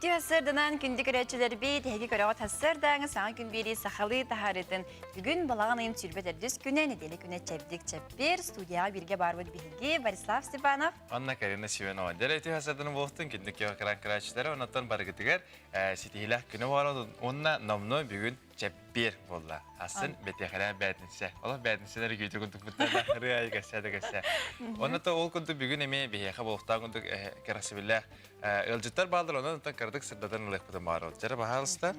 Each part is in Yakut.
Үтүө сарсыарданан күндү көрөөччүлэрбит, эһиги көрөҕүт сарсыардааҥы саҥа күн биэрии сахалыы таһаарыытын бүгүн балаҕан ыйын 24 күнэ, нэдиэлэ күнэ чэбдик чэппиэр студияҕа бииргэ баарбыт биһиги Борислав Степанов. Анна Карина Семенова. Дьэ, үтүө сарсыарданан буолуохтун күндү киһи көрөөччүлэрэ, оннуттан барыгытыгар ситиһиилээх күнү баҕарабыт уонна номнуо бүгүн чэппиэр буолла. Асын бэтиэхэрэ бээтинсэ. Олох бээтинсэлэр күүтэ курдук быттар кэссе да кэссе. Онно то ол курдук бүгүн эмиэ биһиэхэ буолуохтаах курдук кэрэхсэбиллээх ыалдьыттар бааллар онон оттон кыратык сырдатан ылыахпытын баҕарабыт. Дьэ, баһаалыста.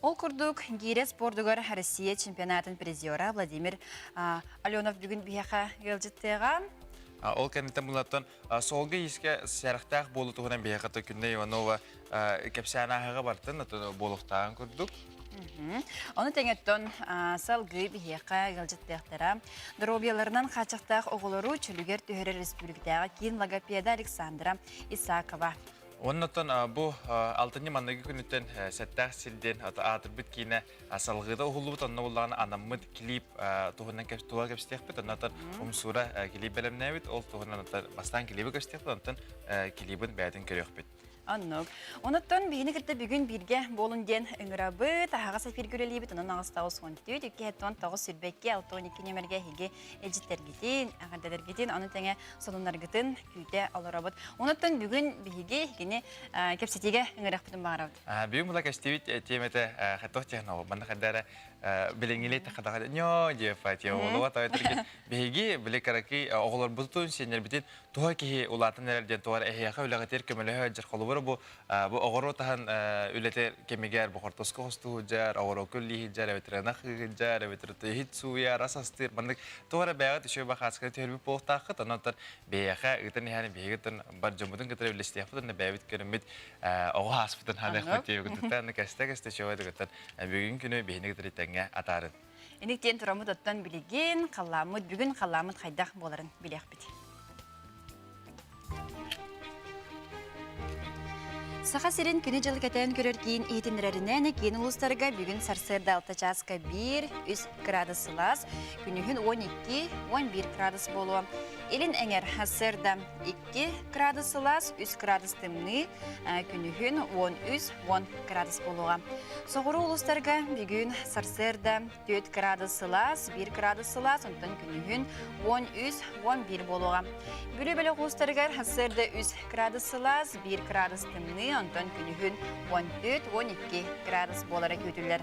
Ол курдук гиирэ спордугар Россия чемпионатын призера Владимир Аленов бүгүн биһиэхэ ыалдьыттыаҕа. Ол кэнниттэн булаттан суолга иискэ сэрэхтээх буолуу туһунан биһиэхэ Күннэй Иванова кэпсээн ааһыга бартын буолуохтааҕын курдук. Ону тэҥэттэн салгыы биһиэхэ ыалдьыттыахтара. Доруобуйаларынан хааччахтаах оҕолору чөлүгэр түһэрэр республикатааҕы киин логопеда Александра Исакова. Оннотон бу алтынньы манныгы күнүттэн сэттээх сирден аатырбыт киинэ салгыыта уһуллубут онно буллаҕына анаммыт клип туһунан тула кэпсэтиэхпит оннотон умсуура клип бэлэмнээбит ол туһунан бастаан клиби көстүөхпүт онтон клибин бэйэтин көрүөхпүт Оннук. Онуттан биһини кытта бүгүн бииргэ буолун диэн ыҥырабыт. Аһаҕас эфиргэ үлэлиибит. Онон аҕыстаҕыс уон түөрт, икки уон тоҕус сүүрбэкки, алта уон икки нүөмэргэ эһиги илдьиттэргитин, эҕэрдэлэргитин, ону тэҥэ сонуннаргытын күүтэ олоробут. Онуттан бүгүн биһиги кини кэпсэтиигэ ыҥырыахпытын баҕарабыт. Бүгүн була кэстибит тиэмэтэ хаттох технолог. Манна хайдара билиҥҥили тахадаха ньоо диэфа теолога тойотургит биһиги били караки оҕолорбутун сиэннэрбитин туһа киһи улаатан эрэр диэн тугар эһиэхэ үлэҕитигэр көмөлөһө дьэр холобура бу бу оҕоро таһан үлэтэ кэмигэр бу хортоско хостуһудьар оҕороку лииһидьэр эбэтэр ынах ыыһыдьар эбэтэр иһит сууйар ас астыыр маннык туох эрэ бэйэҕит үчүгэй бахаасканы түһэрбит буолуохтааххыт онон бэйэхэ ыытан иһэн биһиги бар дьоммутун кытары үллэстиэхпит уонна бэйэбит көрүммүт оҕо ааспытын ханыахпыт диэбит кэстэ кэстэ үчүгэй дыгыттан бүгүн күнү биһини кытары тэҥҥэ атаарын Иник диэн тураммыт оттон билигин халлааммыт бүгүн халлааммыт хайдах буоларын билиэхпит. Саха сирин күнү-дьылы кэтээн көрөр киин иһитиннэрэринэн киин улуустарга бүгүн сарсыарда 6 чааска 1, 3 градус сылаас, күнүһүн 12, 11 градус буолуо. Илин эҥэр сарсыарда 2 градус сылаас, 3 градус тымныы, күнүһүн 13, 10 градус буолуоҕа. Соҕуруу улуустарга бүгүн сарсыарда 4 градус сылаас, 1 градус сылаас, онтон күнүһүн 13-11 буолуоҕа. Бүлүү бөлөх улуустарыгар сарсыарда 3 градус сылаас, 1 градус тымныы, онтон күнүһүн 14-12 градус буолара күүтүллэр.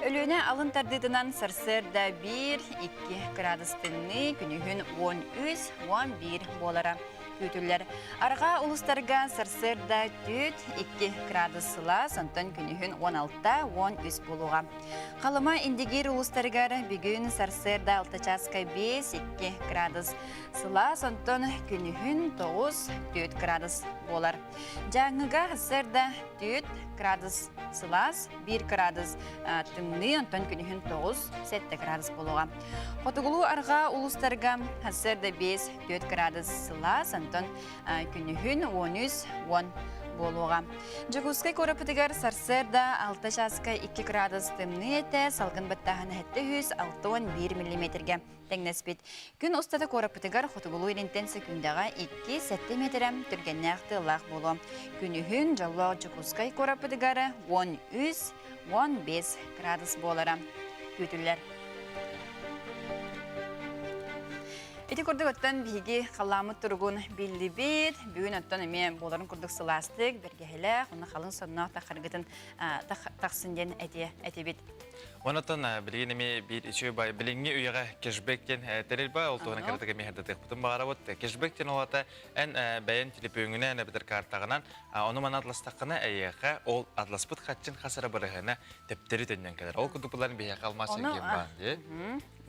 Өлүөнэ алын тардыытынан сарсыарда 1-2 градус тымныы, күнүһүн 13-11 буолара күүтүллэр. Арҕаа улуустарга сарсыарда 4-2 градус сылаас, онтон күнүһүн 16-13 буолуоҕа. Халыма Индигиир улуустарыгар бүгүн сарсыарда 6 чааска 5-2 градус сылаас, онтон күнүһүн 9-4 градус буолар. Дьааҥыга сарсыарда 4 градус сылаас, 1 градус тымныы, онтон күнүһүн 9-7 градус буолуоҕа. Хотугулуу-арҕаа улуустарга сарсыарда 5-4 градус сылаас, онтон күнүһүн 13-10 буолуоҕа. Дьокуускай куораппытыгар сарсыарда 6 чааска 2 градус тымныы этэ, салгын баттааһына 761 миллиметргэ тэҥнэспит. Күн устата куораппытыгар хотугулуу-илинтэн секундаҕа 2-7 миэтэрэ түргэннээх тыаллаах буолуо. Күнүһүн дьоллоох Дьокуускай куораппытыгар 13-15 градус буолара күүтүллэр. Ити курдук оттон биһиги халлааммыт туругун биллибит. Бүгүн оттон эмиэ буоларын курдук сылаастык, бэргэһэлээх, уонна халыҥ сонноох тахаргытын тахсын диэн этиэ этибит. Онотон билигин эмиэ биир үчүгэй бай билиҥҥи үйэҕэ кэшбэк диэн тэрил баа ол туһунан кыратык эмиэ хардатыахпытын баҕарабыт. Кэшбэк диэн ол аата эн бэйэн телепүөҥүнэн эбэтэр картаҕынан ону маны атластаххына эйиэхэ ол атласпыт хаччын хас эрэ бырыһыана тэптэри төннөн кэлэр. Ол курдук булан биһиэхэ алмаас эргиэн баан дии.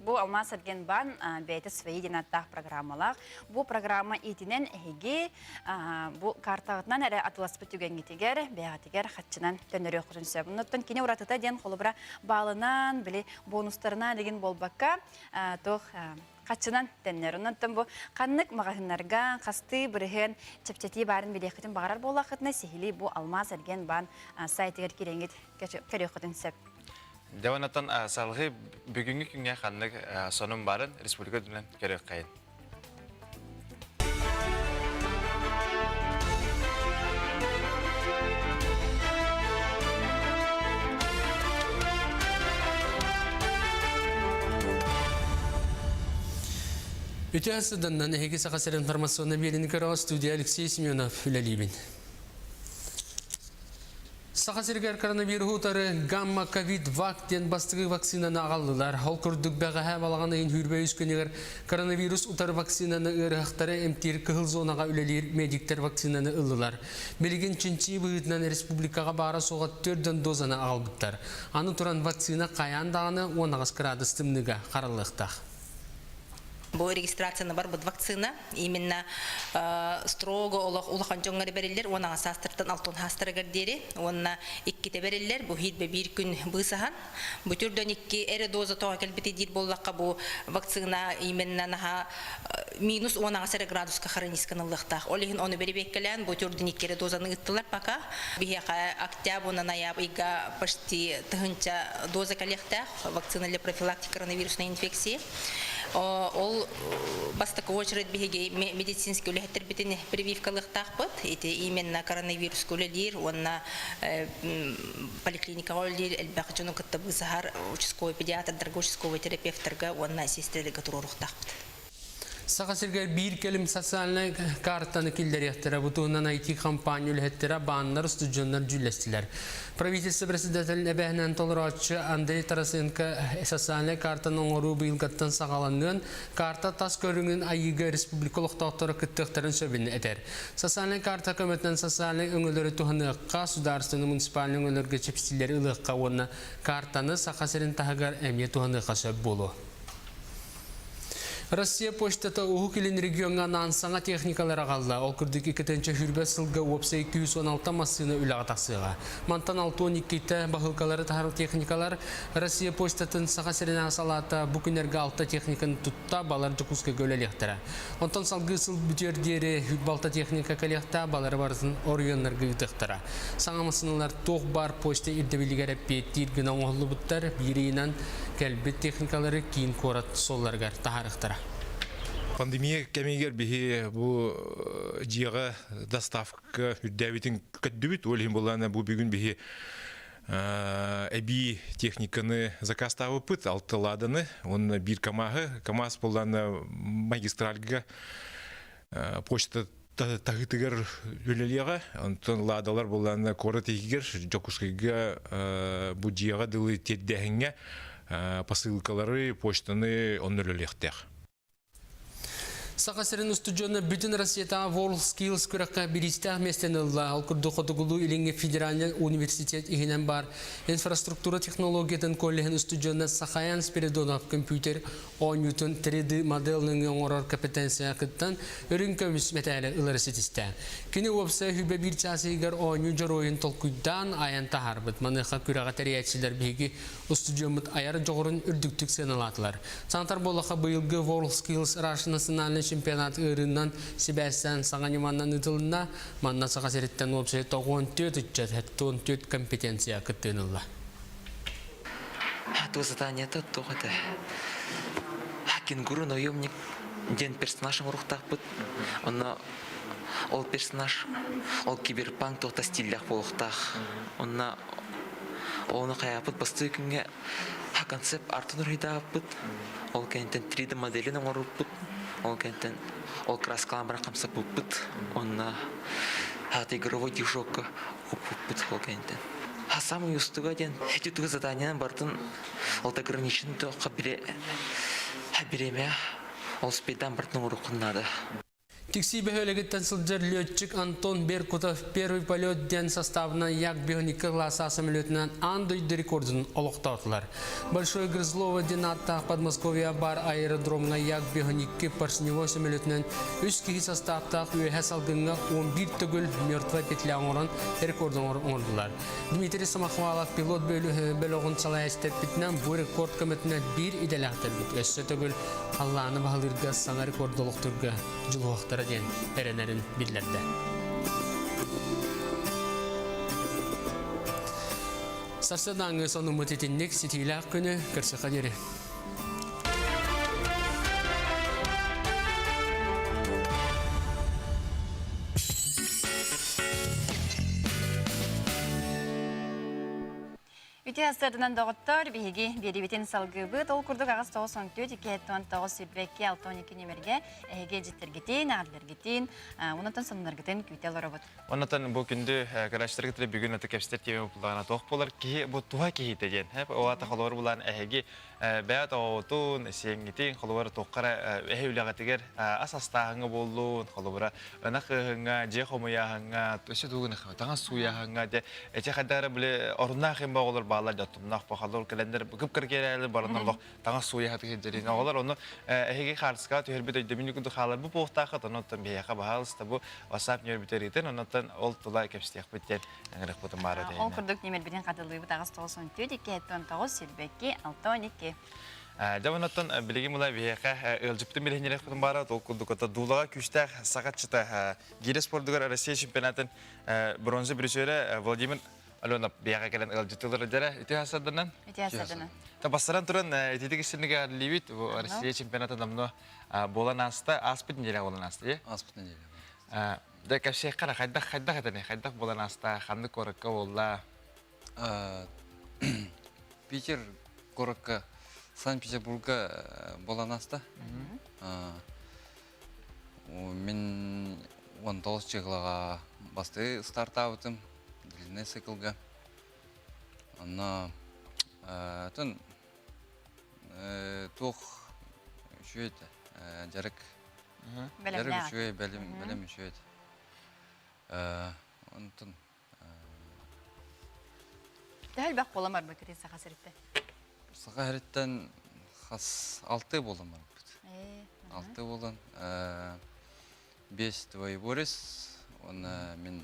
Бу Алмаас Эргенбан бэйэтэ свои диэн ааттаах программалаах. Бу программа иитинэн эһиги бу картаҕытынан эрэ атыласпыт түгэҥҥитигэр, бэйэҕитигэр хаччынан төннөрүөххүтүн сөп. Оннуттан кини уратыта диэн холобура баалынан, били бонустарынан деген буолбакка, туох хаччынан төннөр. Оннуттан бу ханнык маҕаһыыннарга хастыы бырыһыан чэпчэтии баарын билиэххитин баҕарар буоллаххытына, сиһилии бу Алмаас Эргенбан сайтыгар киирэҥҥит көрүөххүтүн сөп. Дьэ онтон салгыы бүгүҥҥү күҥҥэ ханнык сонун баарын республика үрдүнэн көрүөххэйин. Үтө сыданнан эһиги Саха сирин информационнай биэриини көрөҕө студия Алексей Семенов үлэлиибин. Саха сиригэр коронавируһу утары гамма ковид вак диэн бастакы вакцинаны аҕаллылар. Ол курдук бэҕэһээ балаҕан ыйын 23 күнүгэр коронавирус утары вакцинаны ыарыһахтары эмтиир кыһыл зонаҕа үлэлиир медиктэр вакцинаны ыллылар. Билигин чинчии быһыытынан республикаҕа баара-суоҕа 4 дозаны аҕалбыттар. Аны туран вакцина хайаан даҕаны 18 кыраадыс тымныыга хараллыахтаах. Бу регистрацияны барбыт вакцина именно строго олох улахан дьоҥҥо бэриллэр уон аҕыс саастартан алтан саастарыгар диэри уонна иккитэ бэриллэр бу хиитбэ биир күн быысаһан бу түрдөн икки эрэ доза тоҕо кэлбити диир буоллахха бу вакцина именно наһаа минус уон аҕыс эрэ градуска хронисканыллыахтаах ол иһин ону бэрэбиэккэлээн бу түрдөн икки эрэ дозаны ыыттылар пока биһиэхэ октябрь уонна ноябрь ыйга почти тыһыынча доза кэлиэхтээх вакцина для профилактики коронавирусной инфекции. Ол бастакы очередь биһиги медицинский үлэһиттэрбитин прививкалыахтаахпыт. Ити именно коронавируска үлэлиир уонна поликлиникаҕа үлэлиир элбэх дьону кытта быысаһар участковый педиатрдарга, участковый терапевтарга уонна сестраларга туруоруохтаахпыт. Саха сиригэр биир кэлим социальнай картаны киллэриэхтэрэ. Бу туһунан IT-компания үлэһиттэрэ, бааннар, устудьуоннар дьүүллэстилэр. Правительство председателин эбээһинэн толорооччу Андрей Тарасенко социальнай картаны оҥоруу быйылгаттан саҕаланыан, карта тас көрүҥүн айыыга республика олохтоохторо кыттыахтарын сөбүн этэр. Социальнай карта көмөтүнэн социальнай өҥөлөрү туһаныахха, судаарыстыбаннай муниципальнай өҥөлөргө чэпчэтиилэри ылыахха уонна картаны Саха сирин таһыгар эмиэ туһаныахха сөп буолуо. Россия почтата Уһук Илин региоҥҥа анаан саҥа техникалары аҕалла. Ол курдук 2-сүүрбэ сылга уопсай 216 массыына үлэҕэ тахсыаҕа. Мантан 62-тэ баһыылкалары таһар техникалар Россия почтатын Саха сиринээҕи салаата бу күннэргэ алта техниканы тутта, балар Дьокуускайга үлэлиэхтэрэ. Онтон салгыы сыл бүтүөр диэри 26 техника кэлиэхтээх, балары барытын оройуоннарга ыытыахтара. Саҥа массыыналар туох баар почта ирдэбилигэр эппиэттиир гына оҥоһуллубуттар, биир ыйынан кэлбит техникалары киин куорат суолларыгар таһаарыахтара. Пандемия кэмигэр биһи бу дьиэҕэ доставка үрдээбитин көрдүбүт. Ол иһин буоллаҕына бу бүгүн биһи эбии техниканы заказтаабыппыт, алта ладаны, уонна биир КАМАЗы. КАМАЗ буоллаҕына магистральга почта таһыытыгар үлэлиэҕэ. Онтон ладалар буоллаҕына куорат иһигэр Дьокуускайга бу дьиэҕэ дылы тиэрдээһиҥҥэ посылкалары, почтаны онно үлэлиэхтээх. Саха сирин устудьуона бүтүн Россиятааҕы WorldSkills күрэххэ бириистээх миэстэни ылла. Ол курдук Хотугулуу-Илиҥҥи федеральнай университет иһинэн баар инфраструктура технологиятын коллеһын устудьуона Сахаян Спиридонов компьютер оонньуутун 3D моделын оҥорор компетенцияҕа кыттан үрүҥ көмүс мэтээли ылары ситистэ. Кини уопсай хүбэ биир чаас иһигэр оонньуу дьоруойун толкуйдаан айан таһаарбыт. Маныаха күрэҕи тэрийээччилэр биһиги устудьуоммут айар дьоҕурун үрдүктүк сыаналаатылар. Санатар буоллахха, быйылгы WorldSkills Russia национальнай чемпионат ыарыынан сибээстээн саҥа ньыманан ыытылынна. Манна Саха сириттэн уопсай 94 ыччат 74 компетенция кыттыыны ылла. Туох заданиета туох этэ? Кенгуру наемник диэн персонаж оҥоруохтаахпыт. Онно ол персонаж ол киберпанк туохта стиллээх буолуохтаах. Онно ону хайааппыт бастыы күҥҥэ концепт артын уруһуйдаабыппыт. Ол кэнниттэн 3D моделин оҥорбуппут. Ол кэнниттэн ол краскалаан баран хамсаппыппыт. Онно игровой движокка укпуппут ол кэнниттэн. Самый устуга диэн эти тугу заданиянан бардын ол ограничен туохха биремэ ол спейдан бардын уруккун надо. Тиксии бөһүөлэгиттэн сылдьар летчик Антон Беркутов «Первый полет» диэн составынан Як-12 класса самолетунан аан дойду рекордун олохтоотулар. Большой Грызлово диэн ааттаах Подмосковье бар аэродромҥа Як-12 поршневой самолетунан үс киһи составтаах үөһэ салгыҥҥа 11 төгүл мертвая петля оҥорон рекорд оҥордулар. Дмитрий Самохвалов пилот бөлөҕүн салайааччы бу рекорд көмөтүнэн биир идэлээхтэрбит өссө төгүл халлааны баһылыырга саҥа рекорд олохтуурга дьулуһуохтара диэн эрэнэрин биллэрдэ. Сарсыардааҥҥы сонуммут итинник ситиилээх күнү көрсөхө диэри. Үтүө сарсыарданан доҕоттор, биһиги биэриибитин салгыыбыт. Ол курдук 894 279 22 62 нүмергэ эһиги илдьиттэргитин, эҕэрдэлэргитин, онтон сонуннаргытын күүтэ олоробут. Оннотон бу күндү көрөөччүлэргэ тире бүгүн аты кэпсэтэр тиэмэ буллаҕына туох буолар киһи бу туһа киһитэ диэн. Ол аата холобур булаан эһиги бэйэ оҕотун, сиэҥҥитин, холобура туохха эрэ эһи үлэҕитигэр ас астааһыҥҥа буоллун, холобура ынах ыаһыҥҥа, дьиэ хомуйааһыҥҥа, өссө тугун таҥас сууйааһыҥҥа дьэ эти хайдах эрэ били оруннаах им оҕолор бааллар дьоттумнаах бахаллар кэлэннэр кып-кыр киэрээлэр бараннар олох таҥас сууйаһатык сылдьарин оҕолор ону эһиги хаартыскаҕа түһэрбит өйдөбүнньүк курдук хаалар бу буолуохтааххыт онон биһиэхэ баһаалыста бу WhatsApp ньүөрбүтэр ыытын онон ол тула кэпсэтиэхпит диэн ыҥырыкпытын баара Ол курдук ньимэрбитин хатылыыбыт 894 279 22 62. Дьэ оннуттан билигин мула биһиэхэ ыалдьыппытын билиһиннэриэхпитин баара ол курдук ото дуулаҕа күүстээх сахаччыта гиирэ спордугар Россия чемпионатын бронза призерэ Владимир Аленов биһиэхэ кэлэн ыалдьыттыылар дьэрэ үтүө сарданан. Үтүө сарданан. Та бастаран туран ититик истиннигэ арлиибит Россия чемпионата давно буолан ааста ааспыт неделя буолан ааста Ааспыт неделя. Дьэ кэпсиэххэ эрэ хайдах хайдах этэний хайдах буолан ааста ханнык куоракка буолла Питер куоракка Санкт-Петербурга буолан ааста. Мин 19 чыгылаҕа бастыы стартаабытым длинный циклга. Онно атын туох үчүгэй этэ дьарык Дьарык үчүгэй, бэлэм, бэлэм үчүгэй этэ. Онтон Төһө элбэх буолан барбыккытый Саха сириттэн? Саха сириттэн хас алты буолан барбыт. Алты буолан бес двоеборец, уонна мин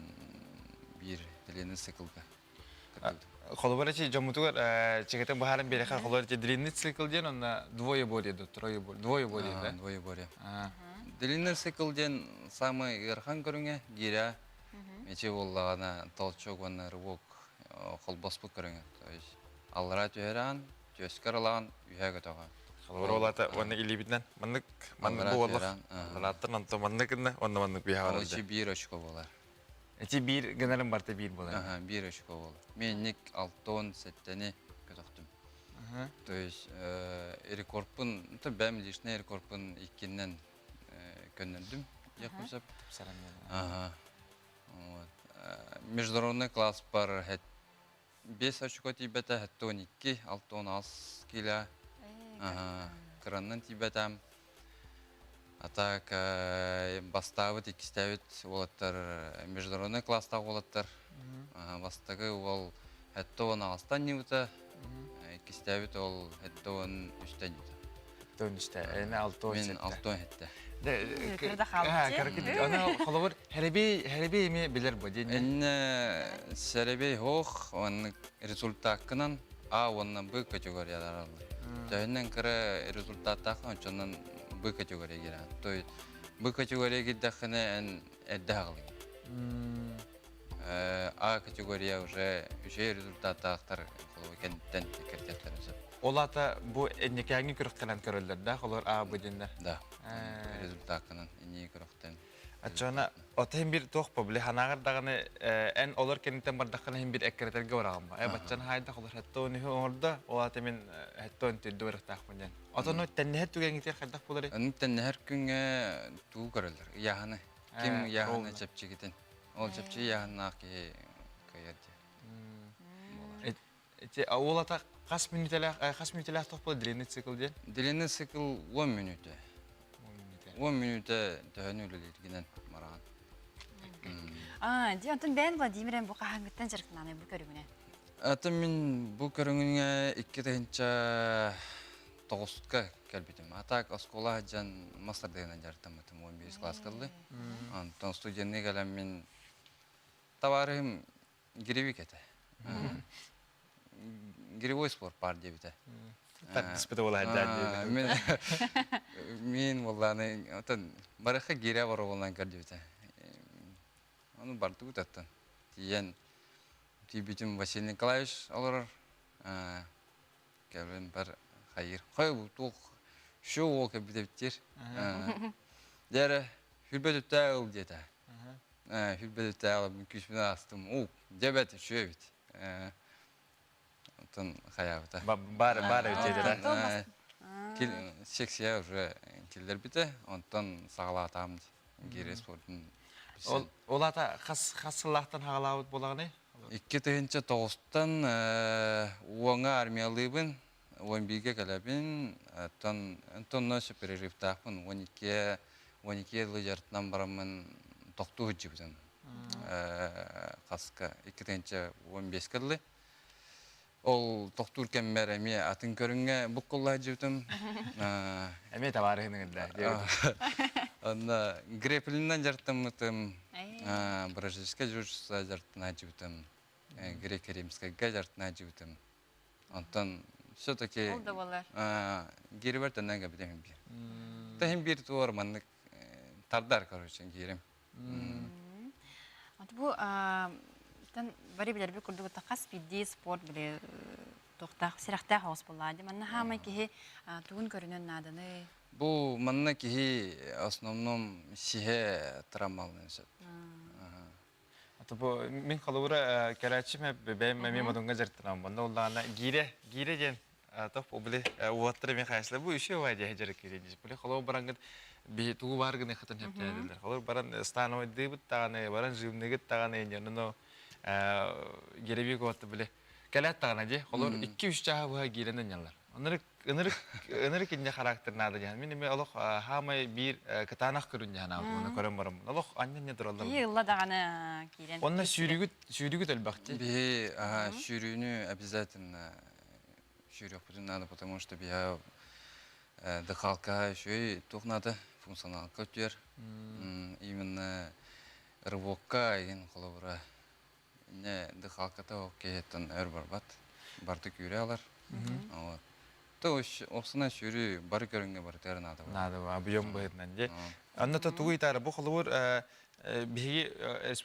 биир длинный циклга Холобура чи дьоммутугар чигэтин быһааран биэрэхэ холобура чи длинный цикл диэн онно двое борье да трое борье двое борье да двое борье длинный цикл диэн самый ыарахан көрүҥэ гиря мечи буоллаҕына толчок уонна рывок холбоспут көрүҥэ то есть аллара түһэрэҕин түөскэр ылаҕын үһэ көтөҕө Холобура олата уонна илиибитинэн маннык маннык буоллах аллараттан онто маннык гынна уонна маннык биһа Ол ичи биир очко буолар Ити биир гынарым барыта биир буолар. Аха, биир очко буолар. Мен алтон сэттэни көтөхтүм. То есть рекордпун, то бэм личный рекордпун иккиннен көннөрдүм диэхпин сөп. Ага. Вот. Международный класс бар 5 очко тиийбэтэ, 72, 6 кило. Кыраннан тиийбэтем. А так бастаабыт, иккистээбит уолаттар международный класстаах уолаттар. Бастакы уол 76-тан ньыбыта, иккистээбит ол 73-тэн ньыбыта. 73-тэ, эми 67. Мен 67. Кырда хаалбыт. Аны холобур Хэрэбей, хэрэбей эмиэ билэр бу диэн. Инне сэрэбей хоох, оннук результаккынан А уонна Б категориялар аллар. Төһөннөн кыра результаттаах ончонон Б категория киирэн. То есть Б категория киирдэххинэ эн эрдэ аҕалыҥ. А категория уже үчүгэй результаттаахтар холобур кэнниттэн кэртиэхтэрин сөп. Ол аата бу энньэкээҥҥи күрэхтэнэн көрөллөр да, холор А Б диэннэр. Да. Результаккынан иннии күрэхтэн. Аччана отын бир туох бу били ханаҕар даҕаны эн олор кэнниттэн бардаххына иһин бир эккирэтэргэ бараҕын ба. Э баччан хаайда холор хэтте он үһү оҥордо, ол аата мин хэтте он түрдү барыахтаахпын диэн. Отону тэннэһэр түгэҥҥитигэр хайдах буоларый? Ону тэннэһэр күҥҥэ тугу көрөллөр? Ыйааһыны. Ким ыйааһына чэпчэкитин. Ол чэпчэки ыйааһыннаах киһи кыайар диэн. Ити ол ата хас мүнүүтэлээх хас мүнүүтэлээх туох буолар длинный цикл диэн? Длинный цикл 10 мүнүүтэ. 10 мүнүүтэ төһөнү үлэлииргинэн мараан. Аа, дии онтон бэйэн Владимир бу хаһааҥҥыттан дьарыктананый бу көрүҥүнэн? Атын мин бу көрүҥүҥэ 2009-ка кэлбитим. А так оскуола сылдьан мас тардыһынан дьарыктаммытым 11 класска ыллы. Онтон студенныы кэлэн мин табаарыһым гиревик этэ. Гиревой спорт баар диэбитэ. Тардыспыта буолар Мен мен буоллааны отон барыха гиря бар буолан көрдүбүтэ. Ону бардыбыт оттон. Тиийэн тиийбитим Василий Николаевич олорор. Кэлин бар хайыр. Хой туох шо уол кэлбит Дьэ хүрбэт үттээ ыл диэтэ. Хүрбэт үттээ күүспүн аастым. Уу, дьэ бэт үчүгэй эбит. Онтон хайаабыта. Бар бар эбит Секция уже киллэрбитэ, онтон саҕалаатаам гире спордун. Ол ол ата хас хас сыллаахтан хаҕалаабыт буолаҕыный? 2009-тан уоҥа армиялыыбын, 11-ге кэлэбин, оттон онтон перерывтаахпын, 12 12 лыдьартынан бараммын тохтуу сылдьыбытым. Хаска 2015 дылы. Ол тохтуур кэммэр эмиэ атын көрүҥҥэ буккулла сылдьыбытым. Эмиэ табаарыһын ыҥырда. Онно греплиннэн дьарыктаммытым, бразильскай джиу-джитсу дьарыктана сылдьыбытым, греко-римскайга дьарыктана сылдьыбытым. Онтон все-таки Ол да буолар. гиирибэр төннөн кэбитим иһин биир. Та иһин биир туор маннык тардар, короче, гиирим. Бу тан бары билэрбит курдук хас биирдии спорт били туохтаах сирэхтээх оҕус буоллаа дии. Манна хаамай киһи тугун көрүнэн нааданы? Бу манна киһи основном сиһэ травмалыан сөп. Бу мин холобура кэлээччим бэйэм эмиэ модуҥҥа дьарыктанам. Онно уллаана гиирэ гиирэ диэн топ били уоттара мен хайсла бу еще ва дьэ дьарык киирэ дии. Били холобур барангыт би тугу бар гыны хатын хептээдилер. Холобур баран становойдыыбыт даҕаны, баран жимныгыт даҕаны но гирэбик уотта били кэлээт даҕаны дии. Холобур 2-3 чааһы быһа гиирэнэн ньаллар. Ынырык ынырык ынырык инне характер надо диэн. Мин эми олох хаамай биир кытаанах көрүн диэн аабыт. Көрөн барам. Олох анньа тураллар. Киһи ылла даҕаны киирэн. Онно сүүрүгүт сүүрүгүт элбэхти. Биһи сүүрүүнү обязательно сүүрүөхпүтүн надо, потому что биһи дыхалка үчүгэй туох надо, функционалка өтүөр. Именно рывокка игин холобура не дыхалката ол киһиттэн өр барбат, барыта күүрэ алар. Вот. То оксана сүүрүү бары көрүҥҥэ барытыгар наада. Наада объем быһыытынан дии. Онно то тугу ыйтаары бу холобур биһиги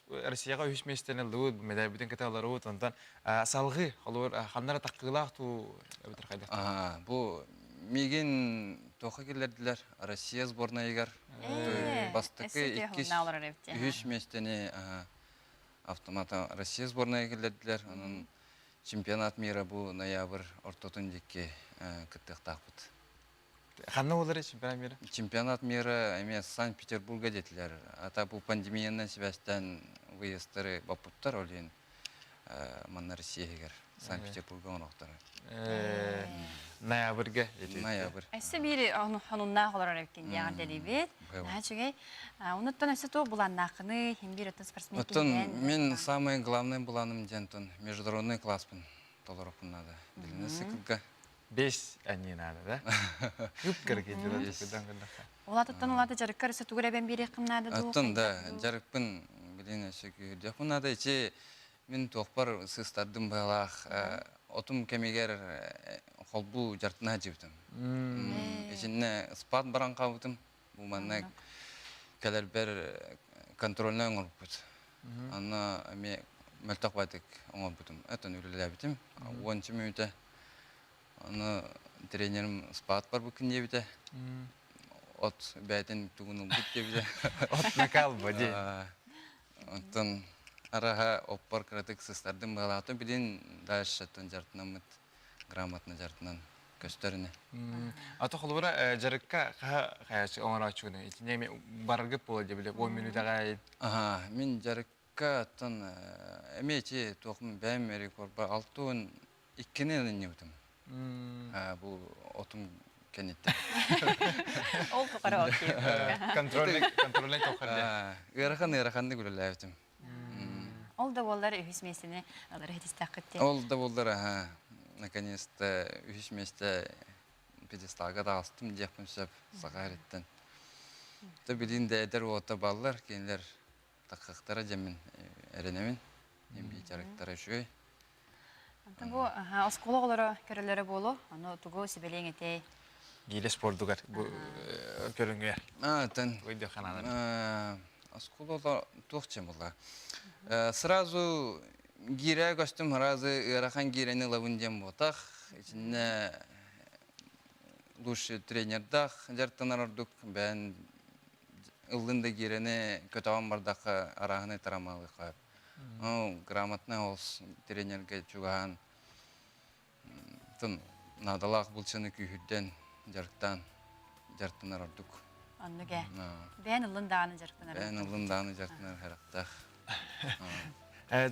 Россияҕа үһүс миэстэни ыллыбыт, медальбытын кытта ыларыбыт, онтон салгыы холобур ханнара таккыылаах туу эбэтэр хайдах? Бу миигин туохха киллэрдилэр? Россия сборнайыгар бастакы иккис үһүс миэстэни автомата Россия сборнайа киллэрдилэр. Онон чемпионат мира бу ноябрь ортотун диэки кыттыахтаахпыт. Ханна буолар чемпионат мира? Чемпионат мира эмиэ Санкт-Петербурга диэтилэр. Ата бу пандемиянан сибээстээн выездтары боппуттар, ол иһин манна Россиягар Санкт-Петербурга оҥоруохтара. Ноябрьга. Ноябрь. Өссө биир хонуннаах олорор эбиккин диэҕэр дэлибит. Наһаа үчүгэй. Онуттан өссө туох булааннааххыный? Хин биир оттон спортсмен Оттон мин самый главный булааным диэн международный класспын толоруохпун надо. Длинный циклга. Бес аньыы надо, да? Кып кыргы Улаатыттан улаата дьарыккар өссө тугу эбэн биэриэххин наада дуу? Оттон да, дьарыкпын билин өссө күүһүрдүөхпүн наада. Ичи мин туохпар сыстардым быһалаах отум кэмигэр холбуу дьартына сылдьыбытым. Итиннэ спад баран хаалбытым. Бу манна кэлэрбэр контрольнай оҥорбуппут. Онно эмиэ мөлтөх баайдык оҥорбутум. Оттон үлэлээбитим. Уонча мүнүүтэ. Ону тренерим спад барбыккын диэбитэ. От бэйэтин тугун ылбыт диэбитэ. От накал бу дии. Оттон араха оппор кыратык сыстардым быһалаатым. Билин дальше оттон дьартынаммыт грамотно дьартынан көстөр ини. Ата холобура дьарыкка хаһа хайачы оҥорооччугуна итинне эми бараргыт буола дии били 10 мүнүүтэҕэ Аха, мин дьарыкка оттон эмиэ ити туохпун бэйэм рекордба 62-ни ылынньыбытым. Бу отум кэнниттэн. Ол тухары окей. Контрольный контрольный тухары. Ыарахан ыараханнык үлэлээбитим. Ол да буоллар үһүс миэстэни ылар иһитистэххит дии. Ол да буоллар аха, наконец-то үһүс миэстэ пьедесталга таҕыстым диэхпин сөп саха эриттэн. То билин да эдэр уота баллар, кинилэр таккактара дьэммин эрэнэбин. Эмби дьарыктара үчүгэй. Онтон бу оскуола оҕолоро көрөлөрө буолуо. Ону тугу сүбэлиэҥ этэй? Гиилэ спордугар бу көрүҥү. А, тен. Ойдо ханаанар. Оскуола туох чем була. Сразу гиирэ көстүм, сразу ыарахан гиирэни ылабын диэн буотах. Итиннэ лучший тренердаах дьарыктанар ордук. Бэйэн ыллын да гиирэни көтөҕөн бардахха арааһынай тарамаалыахха. Грамотный ол тренергэ чугаһаан. Атын наадалаах булчаны күүһүрдэн, дьарыктаан, дьарыктанар ордук. Оннук ээ. Бэйэн ыллын даҕаны дьарыктанар. Бэйэн ыллын даҕаны дьарыктанар харахтаах.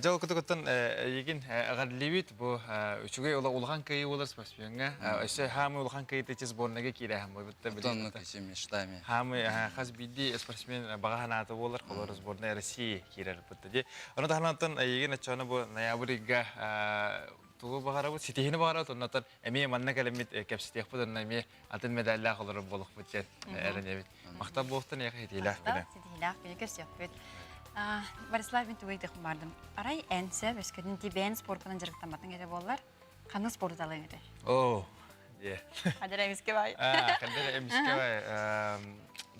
Дьол кутугуттан эйигин эҕэрдэлиибит бу үчүгэй улахан кыайыы буолар спортсмеҥҥа. Өссө хаамыы улахан кыайыыта сборныйга киирээһин буолбут. Оннук мечтами. Хаамыы хас биирдии спортсмен баҕа санаата буолар, холор сборная России киирэр бутта ди. Ону таһынан эйигин оччону бу ноябрь ыйга тугу баҕарабыт, ситиһини баҕарабыт, оннотон эмиэ манна кэлэммит кэпсэтиэхпит, онно эмиэ атын медаллаах олорор буолуохпут диэн эрэнэбит. Махтал буолуохтун эйиэхэ ситиһиилээх күнэ. Ситиһиилээх күнү көрсүөхпүт. Борислав, мин тугу ыйдыхпын бардым. Арай эн сөп өскөтүн тибээн спорпунан дьарыктамматыҥ этэ буоллар, ханна спорду талыаҥ этэй? Оо, дьэ. Хадара эмиске бай. Хадара эмиске бай.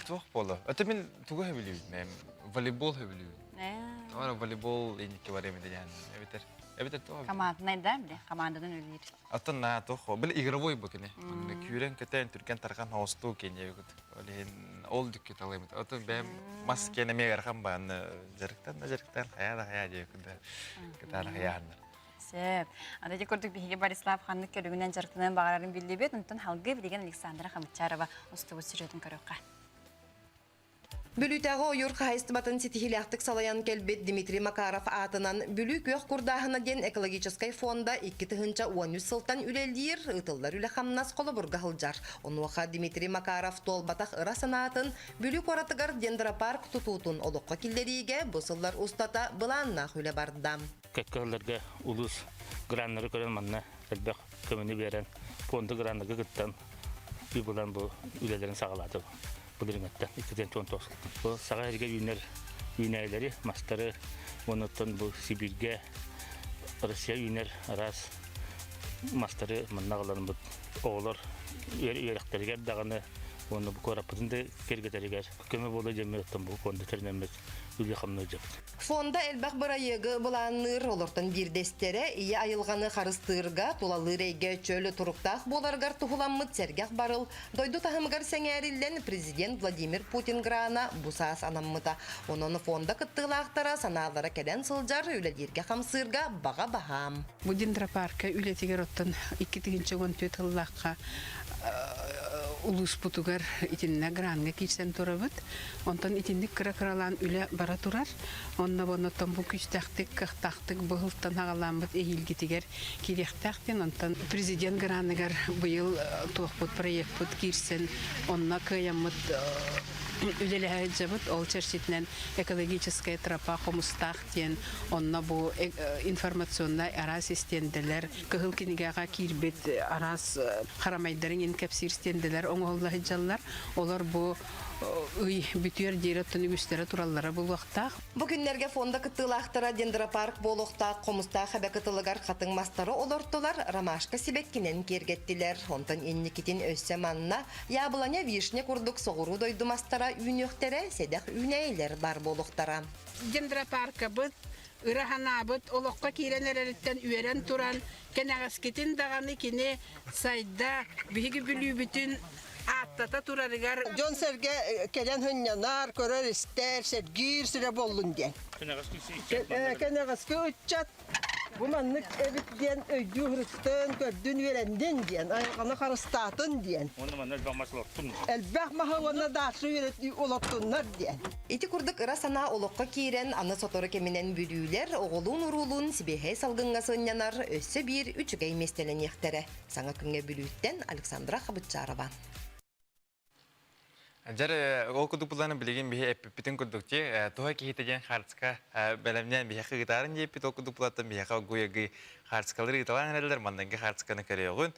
Туох буолла? Это мин тугу хөбүлүүбүн? Волейбол хөбүлүүбүн. Ора волейбол инникке бар эми деген. Эбитер. Эбитер туох? Команднай да, биле, командадан үлелир. Оттон на туох, били игровой бу кини. Күүрэн көтөн түргэн тархан хоостуу кини эбит. Ол иһин ол дүккэ талаймыт. Оттон бэйэм мас киэнэ эмиэ ыарахан баан дьарыктан да дьарыктан хайаа да хайаа диэбит да кытаана хайааһыннар. Сөп. Аны ити курдук биһиги Борислав ханнык көрүҥүнэн дьарыктаныан баҕарарын биллибит. Онтон халгыы билигин Александра Хамычарова устубут сюжетын көрүөххэ. Бүлүүтээҕи ойуур хаһаайыстыбатын ситиһиилээхтик салайан кэлбит Дмитрий Макаров аатынан Бүлүү күөх курдааһына диэн экологическай фонда 2013 сылтан үлэлиир, ыытыллар үлэ-хамнас холобурга сылдьар. Онуоха Дмитрий Макаров туолбатах ыра санаатын Бүлүү куоратыгар дендропарк тутуутун олоххо киллэриигэ бу сыллар устата былааннаах үлэ барда. Кэккэ сылларга улуус граннары көрөн манна элбэх көмөнү биэрэн, фонда граннарга кыттан үп ылан бу үлэлэрин саҕалаатым. Былырыҥҥыттан 219 сылтан. Бу саҕа сиргэ үүнэр үүнээйилэри, мастары уонна бу Сибииргэ Россия үүнэр араас мастары манна аҕаланбыт оҕолор үөрэхтэригэр даҕаны уонна бу куораппытын да киэргэтэригэр көмө буолуо диэммит оттон бу фонда тэринэммит үлэ-хамнас дьабыт. Фонда элбэх бырайыагы былаанныыр, олортон биирдэстэрэ ийэ айылҕаны харыстыырга, тулалыыр эйгэ чөл туруктаах буоларыгар туһуламмыт сэргэх барыл дойду таһымыгар сэҥээриллэн президент Владимир Путин грана бу саас анаммыта. Онон фонда кыттыылаахтара санаалара кэлэн сылдьар, үлэлииргэ-хамсыырга баҕа баһаам. Бу дендропарка үлэтигэр оттон 2014 сыллаахха улууспутугар итиннэ гранга киирсэн турабыт. Онтон итинник кыра-кыралаан үлэ бара турар. Онно оннуттан бу күүстээхтик, кыахтаахтык быһылтан аҕалааммыт эһиилгитигэр киириэхтээх диэн. Онтон президент граныгар быйыл туохпут проекпыт киирсэн, онно кыайаммыт үлэлэһэ сылдьабыт. Ол чэрчитинэн экологическая тропа хомустаах диэн онно бу информационнай араас истиэндэлэр, кыһыл кинигэҕэ киирбит араас харамайдарын ин кэпсиир стенделэр оҥоһулла сылдьаллар. Олор бу ый бүтүөр диэри оттон үгүстэрэ тураллара буолуохтаах. Бу күннэргэ фонда кыттыылаахтара дендропарк буолуохтаах хомустаах эбэ кытылыгар хатыҥ мастары олортулар, ромашка сибэккинэн киэргэттилэр. Онтон инникитин өссө манна яблоня, вишня курдук соҕуруу дойду мастара үүнүөхтэрэ, сэдэх үүнээйилэр баар буолуохтара. Дендропаркабыт ыра санаабыт олоххо киирэн эрэриттэн үөрэн туран, кэнэҕэскитин даҕаны кини сайда, биһиги Бүлүүбүтүн ааттата турарыгар Дьон-сэргэ кэлэн сынньанар, көрөр-истэр, сэргиир сирэ буоллун диэн. Кэнэҕэски ыччат бу маннык эбит диэн өйдүү сырыттын, көрдүн, үөрэннин диэн, айылҕаны харыстаатын диэн. Уонна манна элбэх мас олортун. Элбэх маһы уонна даача олортуннар диэн. Ити курдук ыра санаа олоххо киирэн, аны сотору кэминэн бүлүүлэр оҕолуун-уруулуун сибиэһэй салгыҥҥа сынньанар өссө биир үчүгэй миэстэлэниэхтэрэ. Саҥа күҥҥэ Бүлүүттэн Александра Хабытчарова. Дьэр, ол курдук булланы билигин биһи эппиппитин курдук ти туһа киһитэ диэн хаарцка бэлэмнээн биһиэхэ ыытаарын диэппит ол курдук булаттан биһиэхэ оггуйагы хаарцкалары ыыталаан эрэллэр маннанги хаарцканы көрүөҕүн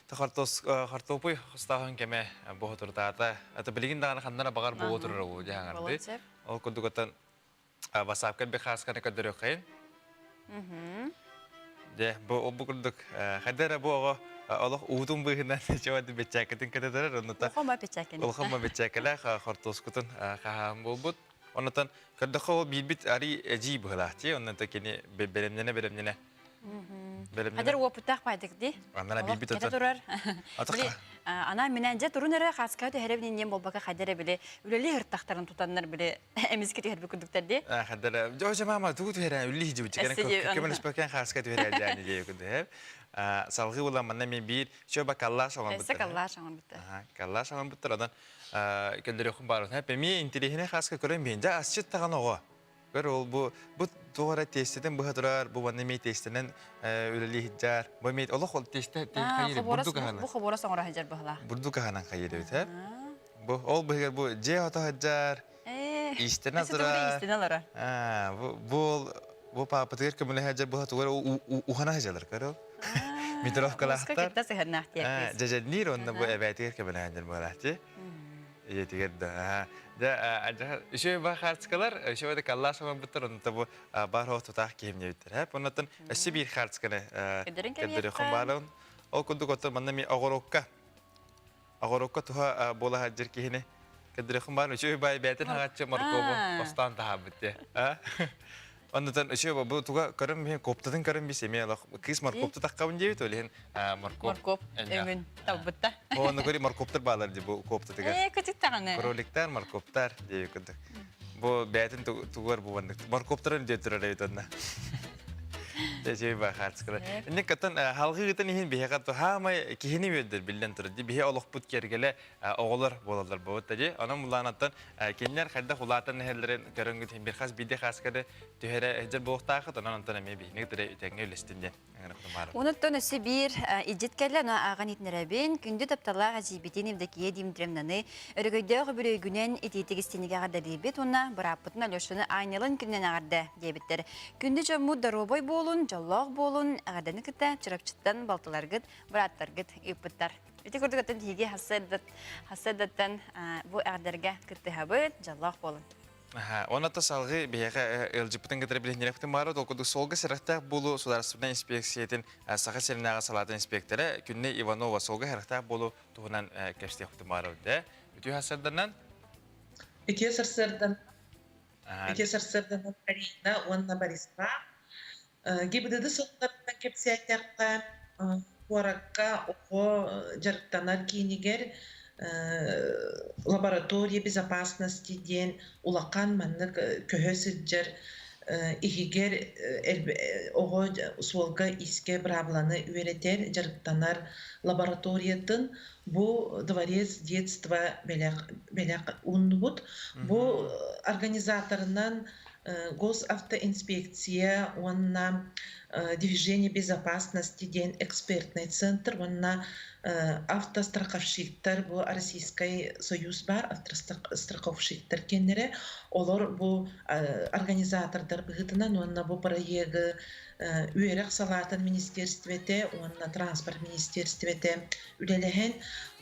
хортуопуй хостооһун кэмэ боһутурдаата ата билигин даҕаны ханнара баҕар буолуо турар ол дьаһаҥарды ол курдук оттон васапка би хаасканы көрдөрүөххэйин Дьэ, бу бу курдук хайда эрэ бу оҕо олох уутун быыһынан чуо бэчээккэтин кэтэтэрэр оннута Улахама бэчээккэни. Улахама бэчээккэлээх хортуоскутун хаһаан буолбут. Оннотон көрдөххө ол биирбит арый эдьиий быһылаах дии оннута кини бэлэмнэнэ бэлэмнэнэ Хадыр уопуттаах байдык ди. Анна биирбит Кете турар. Били ана минен же турун эрэ хаска түһэрэ били болбака хадыр били үлели хыртахтарын тутаннар били эмискэ түһэрбит курдуктар ди. Хадыр жо мама тугу түһэрэ үлли хижибит. Көмөлөспөкөн хаска түһэрэ дии курдук. Салгыы була манна мен биир чөба каллаш Өссө каллаш оҥорбуттар. Каллаш оҥорбуттар онон көлдөрөхүн баар. Эми интириэһинэй хааска көрөн биһин. Дьэ асчыт таҕан оҕо. Көр ол бу бу туох эрэ тиэстэтин быһа турар, бу манна эмиэ тиэстэнэн үлэлии сылдьар. Бу эмиэ олох ол тиэстэ хайыр бурдук аһынан. Бу хобуорас оҥоро сылдьар быһылаах. Бурдук аһынан хайыр эбит, э? Бу ол быһыгар бу дьиэ ото сылдьар, иистэнэ турар. Иистэнэ олорор. Бу бу бу паапатыгар көмөлөһө сылдьар быһа тугар ухана сылдьалар көр ол. Метровкалаахтар. Кытта сыһыннаах диэккис. Дьэдьэнниир онно бу эбээтигэр көмөлөһөн дьэр буолааччы. Ийэтигэр да. Дьэ, үчүгэй ба хаартыскалар, үчүгэй да каллаас оҥорбуттар, онно бу бар хоох тутаах киһим диэбиттэр. Хэп, оннотон өссө биир хаартысканы көрдөрүөххүн баарын. Ол курдук оттон манна ми оҕорокка оҕорокка туһа буола сылдьар киһини көрдөрүөххүн баарын. Үчүгэй бай бэйэтин хаҕаччы моркуобу хостоон таһаарбыт дии. Оннутан үчүгэй бу туга көрөн биһин коптатын көрөн бис эмиэ олох кыыс моркуопта таххабын диэбит ол иһин моркуоп Моркуоп өҥүн талбытта. Ону көрі моркуоптар баалар ди бу коптатыгар. Ээ кытык даҕаны. Кроликтар, моркуоптар диэби курдук. Бу бэйэтин тугар бу маннык моркуоптарын диэ турар эбит онно. Дьэ ба хаартыскалар. Инник кытын халгы ыытан иһин биһиэхэ хаамай киһини үөрдэр биллэн турар. Биһи олохпут киэргэлэ оҕолор буолаллар буолбут дии. Онон мулаанаттан кинилэр хайдах улаатан иһэллэрин көрөнгүт бир хас биирдэ хаасканы түһэрэ сылдьар буолуохтаахыт. Онон онтон эмиэ биһини кытары үтэҥҥэ үлэстин диэн Онуттан өссө биир илдьит кэллэ, ону ааҕан иһитиннэрэбин. Күндү тапталлаах эдьиийбитин Евдокия Дмитриевнаны өрөгөйдөөх үбүлүөйгүнэн итиитик истинигэ эҕэрдэлиибит уонна бырааппытын Алешаны аанньалын күнүнэн эҕэрдэ диэбиттэр. Күндү дьоммут доруобай буолун, дьоллоох буолун, эҕэрдэни кытта Чурапчыттан балтыларгыт, бырааттаргыт ыыппыттар. Ити курдук оттон биһиги хассыардаттан бу эҕэрдэргэ кыттыһабыт, дьоллоох буолун. Онон салгыы биһиэхэ ыалдьыппытын кытары билиһиннэриэхпитин баара ол курдук суолга сэрэхтээх буолуу судаарыстыбаннай инспекциятын Саха сиринээҕи салаатын инспектора Күннэй Иванова суолга сэрэхтээх буолуу туһунан кэпсиэхпитин баара да. Үтүө сарсыарданан. Үтүө сарсыардан. Үтүө сарсыарданан Карина уонна Борисла. ГИБДД сылларынан кэпсээтэххэ, куоракка оҕо дьарыктанар киинигэр лаборатория безопасности диэн улахан маннык көһө сылдьар иһигэр оҕо суолга искэ быраабыланы үөрэтэр, дьарыктанар лабораториятын бу дворец детства бэлэх бэлэх ууннубут. Бу организаторынан Госавтоинспекция уонна Движение безопасности диэн экспертный центр уонна автостраховщиктар бу Российскай Союз баар автостраховщиктар киэннэрэ олор бу организатордар быһыытынан уонна бу проегы үөрэх салаатын министерствете уонна транспорт министерствете үлэлэһэн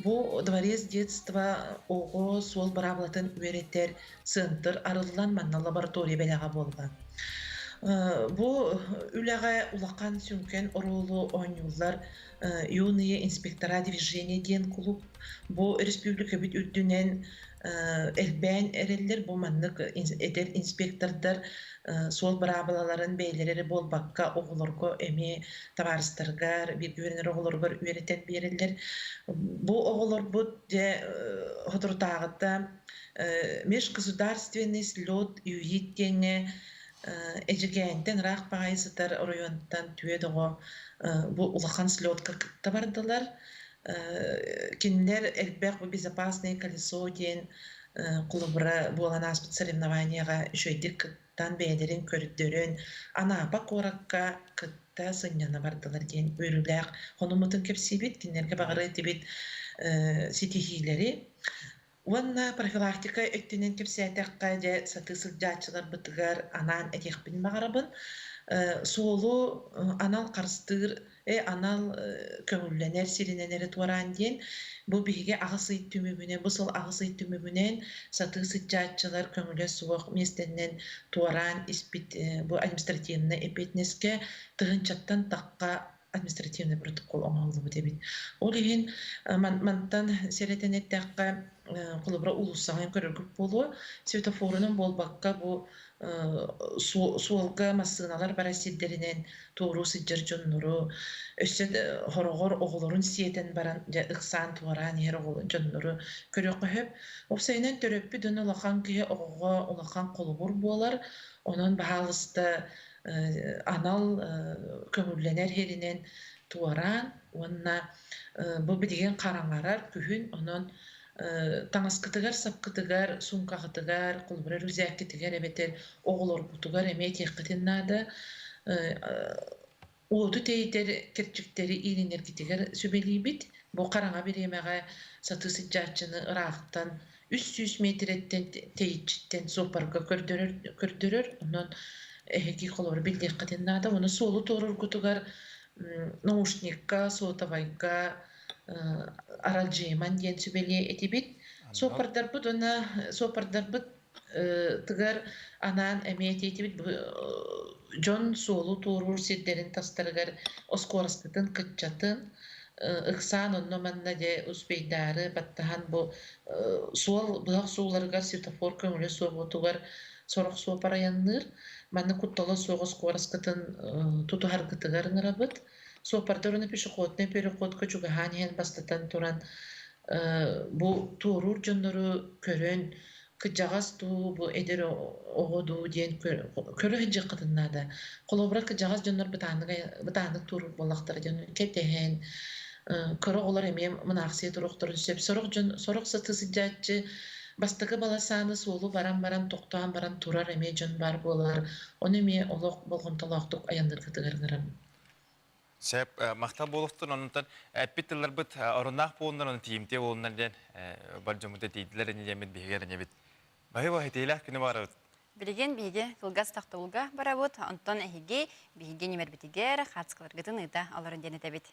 бу дворец детства оҕо суол быраабылатын үөрэтэр центр арыллан манна лаборатория бэлэҕэ буолла. Бу үлэҕэ улахан сүҥкэн оруолу оонньууллар Юные инспектора движения диэн клуб. Бу республикабыт үрдүнэн элбээн эрэллэр бу маннык эдэр инспектордар суол быраабылаларын бэйэлэрэ эрэ буолбакка оҕолорго эмиэ табаарыстарыгар бииргэ үөрэнэр оҕолоругар үөрэтэн биэрэллэр. Бу оҕолорбут дьэ соторутааҕыта межгосударственный слет ЮИТ диэҥҥэ Эдьигээнтэн ыраах баҕайы сытар оройуонтан түөрт оҕо бу улахан слетка кытта бардылар. Кинилэр элбэх бу безопасное колесо диэн холобура буолан ааспыт соревнованиеҕа үчүгэйдик кыттан бэйэлэрин көрдөрөн Анапа куоракка кытта сынньана бардылар диэн үөрүүлээх хонуммутун кэпсиибит. Кинилэргэ баҕарыа этибит ситиһиилэри. Уонна профилактика өттүнэн кэпсээтэххэ, дьэ, сатыы сылдьааччыларбытыгар анаан этиэхпин баҕарабын. Суолу анал харыстыыр, анал көҥүллэнэр сиринэн эрэ туораан диэн, бу биһиги аҕыс ый түмүгүнэн, бу сыл аҕыс ый түмүгүнэн сатыы сылдьааччылар көҥүлэ суох миэстэннэн туораан испит бу административнай эппиэтинэскэ тыһыынчаттан тахха административный протокол оҥоһуллубут эбит. Ол иһин мантан сэрэтэн эттэххэ, холобура уулуссаҕа көрөргүт буолуо, светофорунан буолбакка бу суолга массыыналар барар сирдэринэн туоруу сылдьар дьоннору, өссө хороҕор оҕолорун сиэтэн баран дьэ ыксаан туораан иһэр дьоннору көрүөххэ сөп. Уопсайынан төрөппүт дьон улахан киһи оҕоҕо улахан холобур буолар. Онон баһаалыста анал көҥүллэнэр иһэринэн туораан уонна бу билигин хараҥарар күһүн онон таҥаскытыгар-сапкытыгар, суумкаҕытыгар, холобура рюкзаккытыгар эбэтэр оҕолоргутугар эмиэ этиэххитин наада. Уоту тэйитэр кэрчиктэри иилинэргитигэр сүбэлиибит. Бу хараҥа бириэмэҕэ сатыы сылдьааччыны ыраахтан 300 миэтэрэттэн тэйиччиттэн суоппарга көрдөрөр, көрдөрөр. Онон эһиги холобура биллиэххитин наада. Уонна суолу туорургутугар наушникка, сотовайга аралдьыйыман диэн сүбэлиэ этибит. Суоппардарбыт уонна суоппардарбыт тыгар анаан эмиэ этиэтибит дьон суолу туоруур сирдэрин тастарыгар оскуораскытын кыччатын ыксаан онно-манна дьэ успейдаары баттаһан бу суол быһах сууларыгар светофор көҥүлэ суоҕутугар сорох суопар айанныыр. Манна куттала суох оскуораскытын тутуһаргытыгар ыҥырабыт. Суоппардар уонна пешеходнай переходка чугаһаан иһэн бастатан туран бу туоруур дьоннору көрөн кырдьаҕас дуу, бу эдэр оҕо дуу диэн көрө сылдьыаххытын наада. Холобура, кырдьаҕас дьоннор бытааннык бытааннык туоруур буоллахтара дьон кэтэһэн, кыра оҕолор эмиэ мунаахсыйа туруохтарын сөп. Сорох дьон, сорох сатыы сылдьааччы бастакы баласааны суолу баран-баран, тохтоон баран турар эмиэ дьон баар буолар. Ону эмиэ олох болҕомтолоохтук айанныыргытыгар ыҥырабын. Сөп, махтал буолуохтун, онтон эппит тылларбыт оруннаах буолуннар, оны тиийимтиэ буолуннар диэн бар дьоммут этийдилэр ини диэммит биһиги эрэнэбит. Баһы баһы күнү баарабыт. Билигин биһиги кылгас тохтобулга барабыт, онтон эһиги биһиги ньимэрбитигэр хаацкаларгытын ыыта олорон диэн этэбит.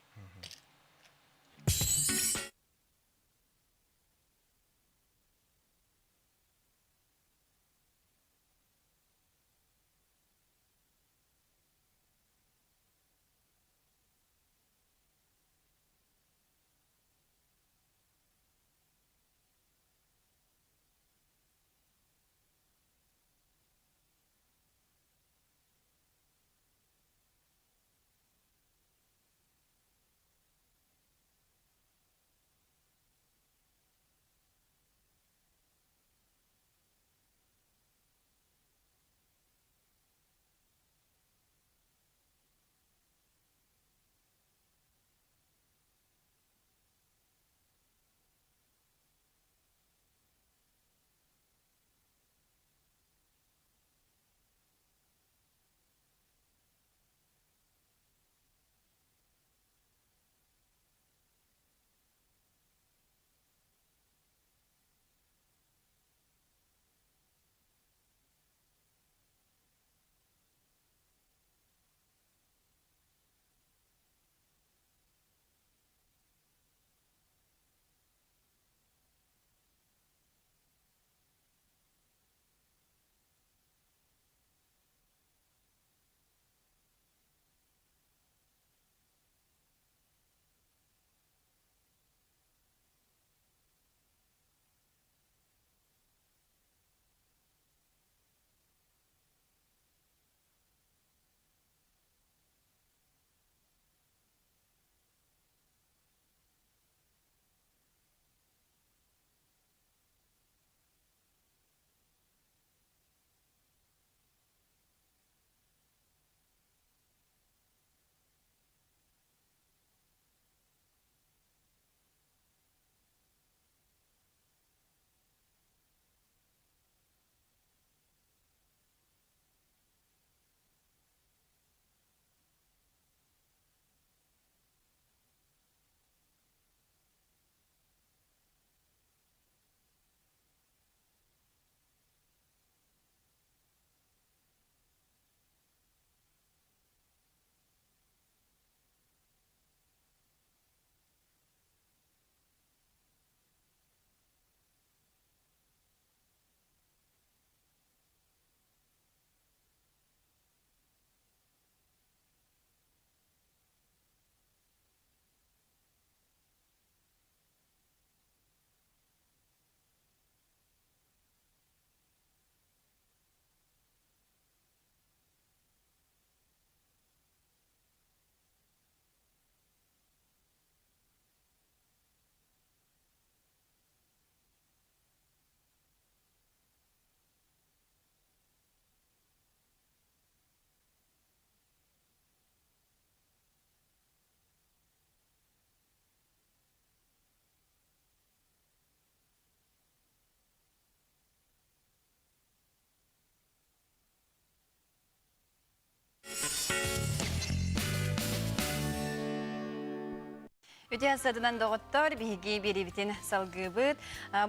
Үтүө сыдынан доҕоттор, биһиги биэриибитин салгыыбыт.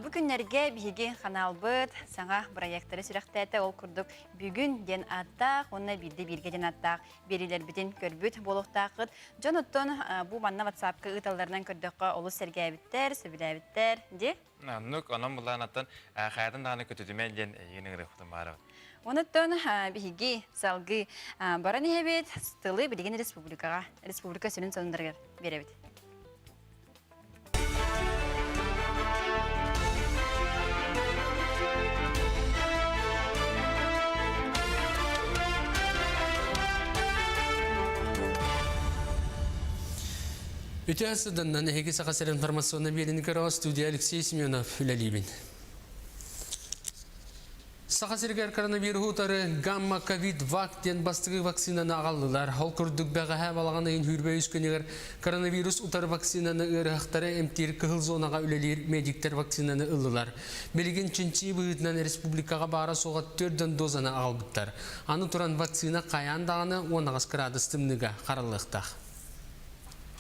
Бу күннэргэ биһиги ханаалбыт саҥа бырайыактары сүрэхтээтэ. Ол курдук бүгүн диэн ааттаах уонна биирдэ бииргэ диэн ааттаах биэриилэрбитин көрбүт буолуохтааххыт. Дьон оттон бу манна WhatsApp-ка ыыталларынан көрдөххө олус сэргээбиттэр, сөбүлээбиттэр дии. Оннук, онон былаанаттан хайатын даҕаны көтүтүмэн диэн эйигин ыҥырыахпытын баарабыт. Онуттан биһиги салгыы баран иһэбит, тылы билигин республикаҕа, республика сүрүн сонуннарыгар биэрэбит. Үтүө сыданнан эһиги Саха сирин информационнай биэриини көрөҕө студия Алексей Семенов үлэлиибин. Саха сиригэр коронавируһу утары гамма ковид вак диэн бастакы вакцинаны аҕаллылар. Ол курдук бэҕэһээ балаҕан ыйын сүүрбэ үс күнүгэр коронавирус утары вакцинаны ыарыһахтары эмтиир кыһыл зонаҕа үлэлиир медиктэр вакцинаны ыллылар. Билигин чинчии быһыытынан республикаҕа баара-суоҕа төрдөн дозаны аҕалбыттар. Аны туран вакцина хайаан даҕаны 18 кыраадыс тымныыга хараллыахтаах.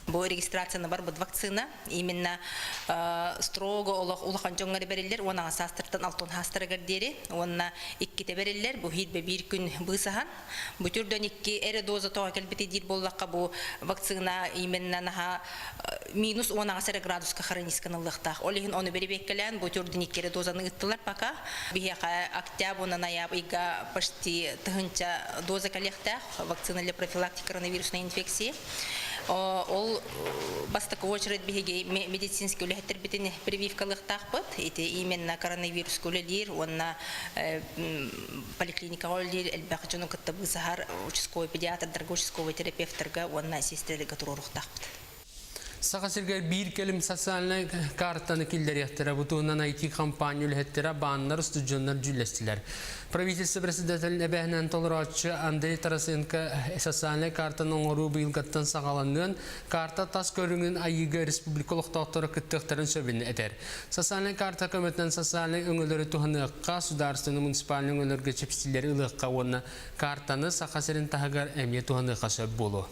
Бу регистрацияны барбыт вакцина именно строго олох улахан дьоҥҥо бэриллэр уон аҕыс саастартан алтан саастарыгар диэри уонна иккитэ бэриллэр бу биир биир күн быысаһан бу түрдөн икки эрэ доза тоҕо кэлбити диир буоллахха бу вакцина именно наһаа минус 18 эрэ градуска хронисканыллыахтаах ол иһин ону бэрэбиэккэлээн бу түрдөн икки эрэ дозаны ыыттылар пока биһиэхэ октябрь уонна ноябрь ыйга почти тыһынча доза кэлиэхтээх вакцина для профилактики коронавирусной инфекции. Ол бастакы очередь биһиги медицинский үлэһиттэрбитин прививкалыахтаахпыт. Ити именно коронавируска үлэлиир уонна поликлиникаҕа үлэлиир элбэх дьону кытта быысаһар участковый педиатрдарга, участковый терапевтарга уонна сестраларга туруоруохтаахпыт. Саха сиригэр биир кэлим социальнай картаны киллэриэхтэрэ. Бу туһунан IT-компания үлэһиттэрэ, бааннар, устудьуоннар дьүүллэстилэр. Правительство председателин эбээһинэн толорооччу Андрей Тарасенко социальнай картаны оҥоруу быйылгаттан саҕаланыан, карта тас көрүҥүн айыыга республика олохтоохторо кыттыахтарын сөбүн этэр. Социальнай карта көмөтүнэн социальнай өҥөлөрү туһаныахха, судаарыстыбаннай муниципальнай өҥөлөргө чэпчэтиилэри ылыахха уонна картаны Саха сирин таһыгар эмиэ туһаныахха сөп буолуо.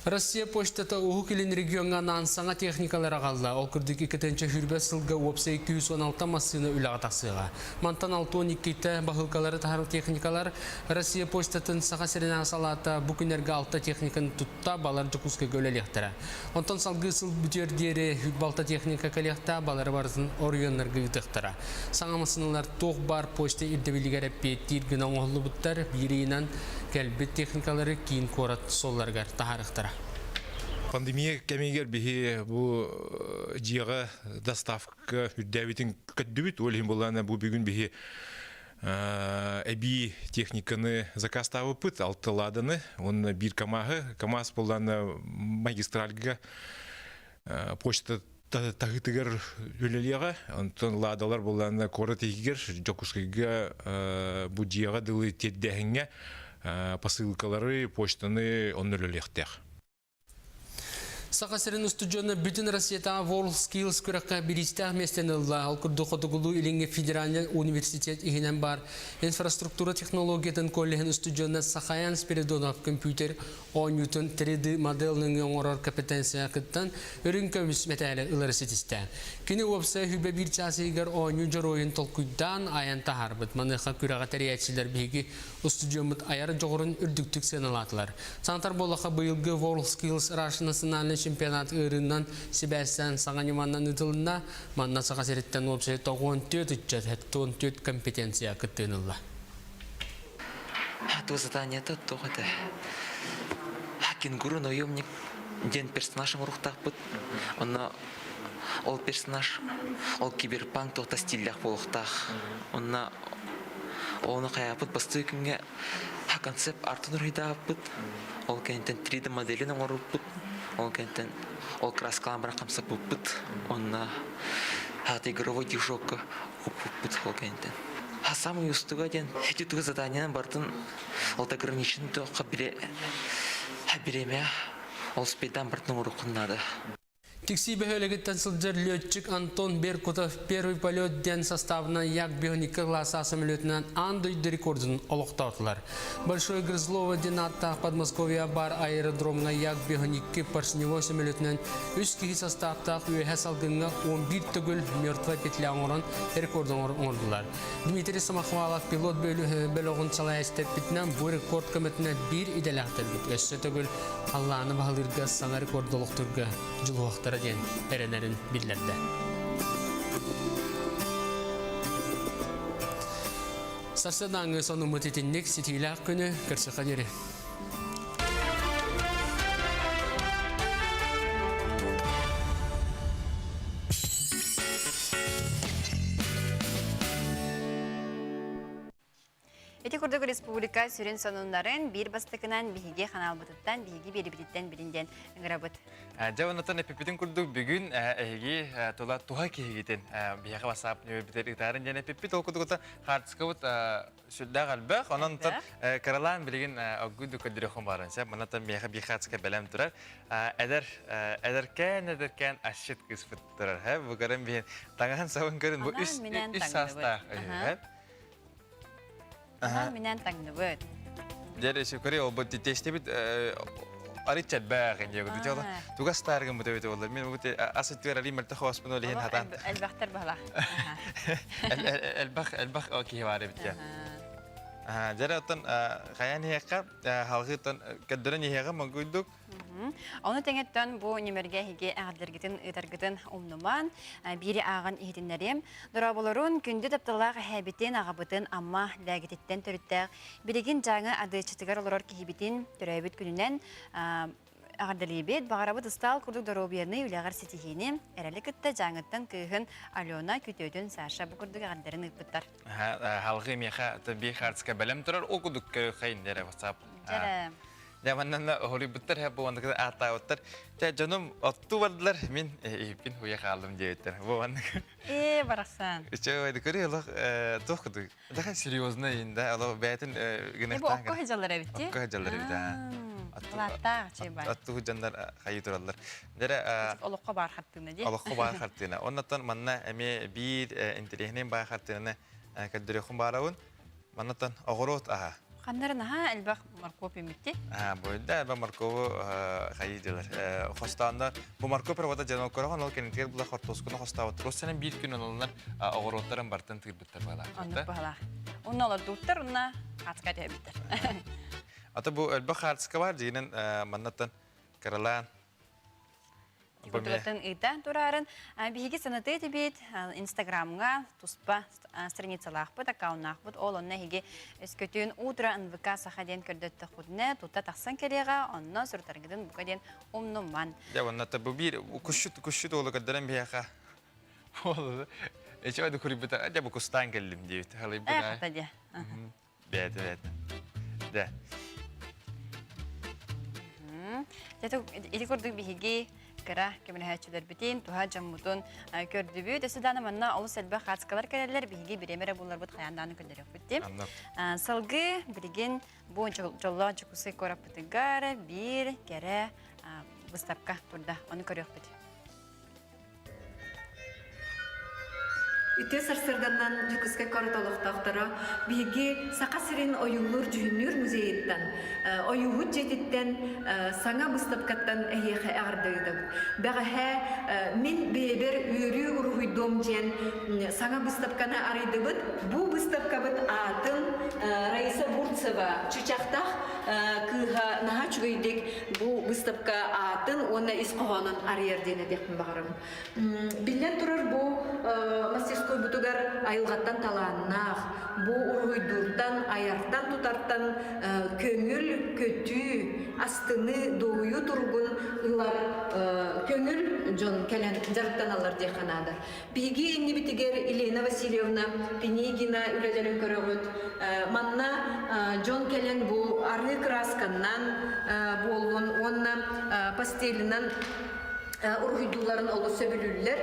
Россия почтата Уһук Илин региоҥҥа анаан саҥа техникалары аҕалла. Ол курдук 2-сүүрбэ сылга уопсай 216 массыына үлэҕэ тахсыаҕа. Мантан 62-тэ баһыылкалары таһар техникалар Россия почтатын Саха сиринээҕи салаата бу күннэргэ алта техниканы тутта, балар Дьокуускайга үлэлиэхтэрэ. Онтон салгыы сыл бүтүөр диэри балта техника кэлиэхтээх, балары барытын оройуоннарга ыытыахтара. Саҥа массыыналар туох баар почта ирдэбилигэр эппиэттиир гына оҥоһуллубуттар, биир ыйынан кэлбит техникалары киин куорат суолларыгар таһаарыахтара. Пандемия кэмигэр биһи бу дьиэҕэ доставка үрдээбитин көрдүбүт. Ол иһин буоллаҕына бу бүгүн биһи эбии техниканы заказтаабыппыт, алта ладаны, уонна биир КАМАЗы. КАМАЗ буоллаҕына магистральга почта таһыытыгар үлэлиэҕэ. Онтон ладалар буоллаҕына куорат иһигэр Дьокуускайга бу дьиэҕэ дылы тиэрдээһиҥҥэ посылкалары, почтаны онно үлэлиэхтээх. Саха сирин устудьуона бүтүн Россиятааҕы WorldSkills күрэххэ бириистээх миэстэни ылла. Ол курдук Хотугулуу-Илиҥҥи федеральнай университет иһинэн баар инфраструктура технологиятын коллеһын устудьуона Сахаян Спиридонов компьютер оонньуутун 3D модель нөҥүө оҥорор компетенцияҕа кыттан үрүҥ көмүс мэтээли ылары ситистэ. Кини уопсай хүбэ биир чаас иһигэр оонньуу дьоруойун толкуйдаан айан таһаарбыт. Маныаха күрэҕи тэрийээччилэр биһиги устудьуоммут айар дьоҕурун үрдүктүк сыаналаатылар. Санатар буоллахха быйылгы WorldSkills Russia национальнай чемпионат ыарыынан сибээстээн саҥа ньыманан ыытылынна. Манна Саха сириттэн уопсай 94 ыччат 74 компетенция кыттыыны ылла. Туох заданиета туох этэ? Кенгуру наемник диэн персонаж оҥоруохтаахпыт. Онно ол персонаж ол киберпанк туохта стиллээх буолуохтаах. Онно ону хайааппыт бастыы күҥҥэ концепт артын уруһуйдаабыппыт. Ол кэнниттэн 3D моделин оҥорбуппут. Ол кэнниттэн ол краскалаан баран хамсаппыппыт. Онно игровой движокка укпуппут ол кэнниттэн. Самый устуга диэн эти тугу заданиянан бартын ол ограничен туохха бире биремэ ол спейдан бартын оҥоруоххун наада. Тиксии бөһүөлэгиттэн сылдьар летчик Антон Беркутов первый полет диэн составынан Як бионика класса самолетынан аан дойду рекордун олохтоотулар. Большое Грызлово диэн ааттаах Подмосковье бар аэродромҥа Як бионикки поршневой самолетынан үс киһи составтаах үөһэ салгыҥҥа 11 төгүл мертвая петля оҥорон рекорд оҥордулар. Дмитрий Самохвалов пилот бөлөҕүн салайа истэппитинэн бу рекорд көмөтүнэн биир идэлээхтэрбит өссө төгүл халлааны баһылыырга саҥа рекорд олохтуурга дьулуһуохтара диэн эрэнэрин биллэрдэ. Сарсыардааҥҥы сонуммут итинник ситиилээх күнү көрсөхө диэри. Ити курдук республика сүрүн сонуннарын биир бастакынан биһиги ханаалбытыттан, биһиги биэрибититтэн билин диэн ыҥырабыт. Дьэ, оннуттан эппиппитин курдук бүгүн эһиги тула туһа киһигитин биһиэхэ WhatsApp нөмербитигэр ыытаарын диэн эппиппит. Ол курдук хаартыскабыт сүрдээх элбэх. Онон кыралаан билигин оггуйду көрдөрүөххүн баарын сөп. Манна миэхэ биир хаартыска бэлэм турар. Эдэр эдэркээн эдэркээн асчыт кыыспыт турар. Бу көрөн биһин таҥаһын сабын көрүн бу үс үс саастаах. Анаан минээн таҥныбыт. Дьэр эсэ көрө олбут тестебит арыт чэлбээх инде гыды жала тугас тааргын бу төбөтө болар мен бу ас өттүгэр али мөлтөх хоспун ол иһин хатан элбэхтер бала элбэх элбэх киһи бар эбит дьэр оттон хайан иһиэххэ халгыттан көрдөрөн иһиэҕэ монгуйдук Ону тэҥэттэн бу нүмергэ эһиги эҕэрдэргитин ыытаргытын умнуман, биири ааҕан иһитиннэриэм. Дорооболорун, күндү тапталлаах эһээбитин, аҕабытын Амма Лээгититтэн төрүттээх, билигин Дьааҥы Адыаччытыгар олорор киһибитин төрөөбүт күнүнэн эҕэрдэлиибит. Баҕарабыт ыстаал курдук доруобуйаны, үлэҕэр ситиһиини, эрэли кытта Дьааҥыттан кыыһын Алена, күтүөтүн Саша бу курдук эҕэрдэрин ыыппыттар. Халҕыы миэхэ биир хаартыска бэлэм турар, ол курдук көрүөххэйин дэрэ WhatsApp. Дьэрэ. Дьэ манна хоруйбуттар һэ бу маннык ааттаабыттар. Чэ дьонум оттуу бардылар мин иһиппин хуйа хааллым диэбиттэр. Бу маннык. Ээ барахсан. Үчүгэй көрү олох туох кудук. Даха серьезно инда олох бэйэтин гынахтаан. Бу окко хыдьаллар эбит Окко хыдьаллар эбит аа. Латтаах чай Оттуу дьоннор хайы тураллар. Дэрэ олоххо баар хартыына дии. Олоххо баар хартыына. Оннотон манна эмиэ биир интэриэһинэй баар хартыынаны көрдөрүөххүн баарабын. Маннаттан оҕуруот аһа. Ханнары наһаа элбэх моркуоп үүммүтти. Бойда элбэх моркуобу хайыы дилер. Хостооннор бу моркуоп работа дьон көрөҕөн ол кэннитигэр була хортуоскуну хостообуттар. Ол биир күн оноллар оҕуруоттарын бартын тыырбыттар баалаах. Оннук баалаах. Онно олордууттар, онно хаацка түһэбиттэр. Ата бу элбэх хаартыска бар дьигинэн маннаттан кыралаан Культуратын ыыта турарын биһиги санатыы этибит Инстаграмҥа туспа страницалаахпыт, аккауннаахпыт. Ол онно эһиги өскөтүн утро НВК Саха диэн көрдөттөххүтүнэ тута тахсан кэлиэҕэ, онно сурутаргытын бука диэн умнуман. Дьэ, онно бу биир кушчут кушчут уолу көрдөрөн биһиэхэ. Уолу эчи ойду курйбута, дьэ бу кустаан кэллим диэбит. Халыйбыт. Э, хата дьэ. Бэйэтэ бэйэтэ. Дэ. Ити курдук биһиги кыра көмөлөһөөччүлэрбитин, туһа дьоммутун көрдүбүт. Өссө даҕаны манна олус элбэх хаацкалар кэлэллэр. Биһиги бириэмэ эрэ булларбыт хайаан даҕаны көрдөрүөхпүт дии. Салгыы билигин бу дьоллоох Дьокуускай куораппытыгар биир кэрэ выставка турда. Ону көрүөхпүт. Үтүө сарсыарданнан Дьокуускай куорат олохтоохторо биһиги Саха сирин ойуулуур-дьүһүннүүр музейыттан, ойууһут дьиэтиттэн саҥа быыстапкаттан эһиэхэ эҕэрдэ ыытабыт. Бэҕэһээ мин бэйэбэр үөрүү уруһуйдуом диэн саҥа быыстапканы арыйдыбыт. Бу быыстапкабыт аатын Раиса Бурцева Чычахтах кыыһа наһаа үчүгэйдик бу быыстапка аатын уонна ис хоһоонун арыйар диэн этиэхпин баҕарабын. Биллэн турар, бу мастерскойбутугар айылҕаттан талааннаах, бу уруһуйдууртан, айартан, тутартан көҥүл, көтүү, астыныы, дуоһуйуу туругун ылар көҥүл дьон кэлэн дьарыктаналлар диэххэ наада. Биһиги иннибитигэр Елена Васильевна Пинигина үлэлэрин көрөҕүт. Манна дьон кэлэн бу арыы кыраасканнан буоллун уонна пастелинан. Уруһуйдууларын олус сөбүлүүллэр.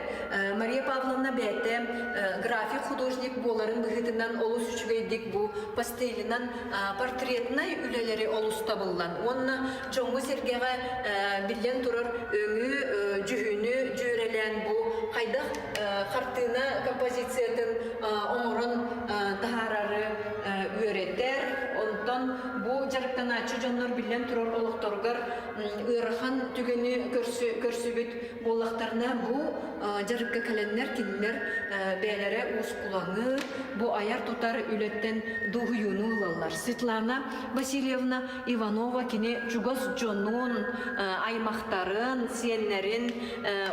Мария Павловна бэйэтэ график художник буоларын быһыытынан олус үчүгэйдик бу пастелинан портретнай үлэлэри олус табыллан уонна дьоҥҥо-сэргэҕэ биллэн турар өҥү, дьүһүнү дьүөрэлээн бу хайдах хартыына композициятын оҥорон таһаарары үөрэтэр. Онтон бу дьарыктанааччы дьоннор биллэн турар олохторугар ыарахан түгэни көрсүбүт буоллахтарына, бу дьарыкка кэлэннэр кинилэр бэйэлэрэ уускулаҥы, бу айар-тутар үлэттэн дуоһуйууну ылаллар. Светлана Васильевна Иванова кини чугас дьонун, аймахтарын, сиэннэрин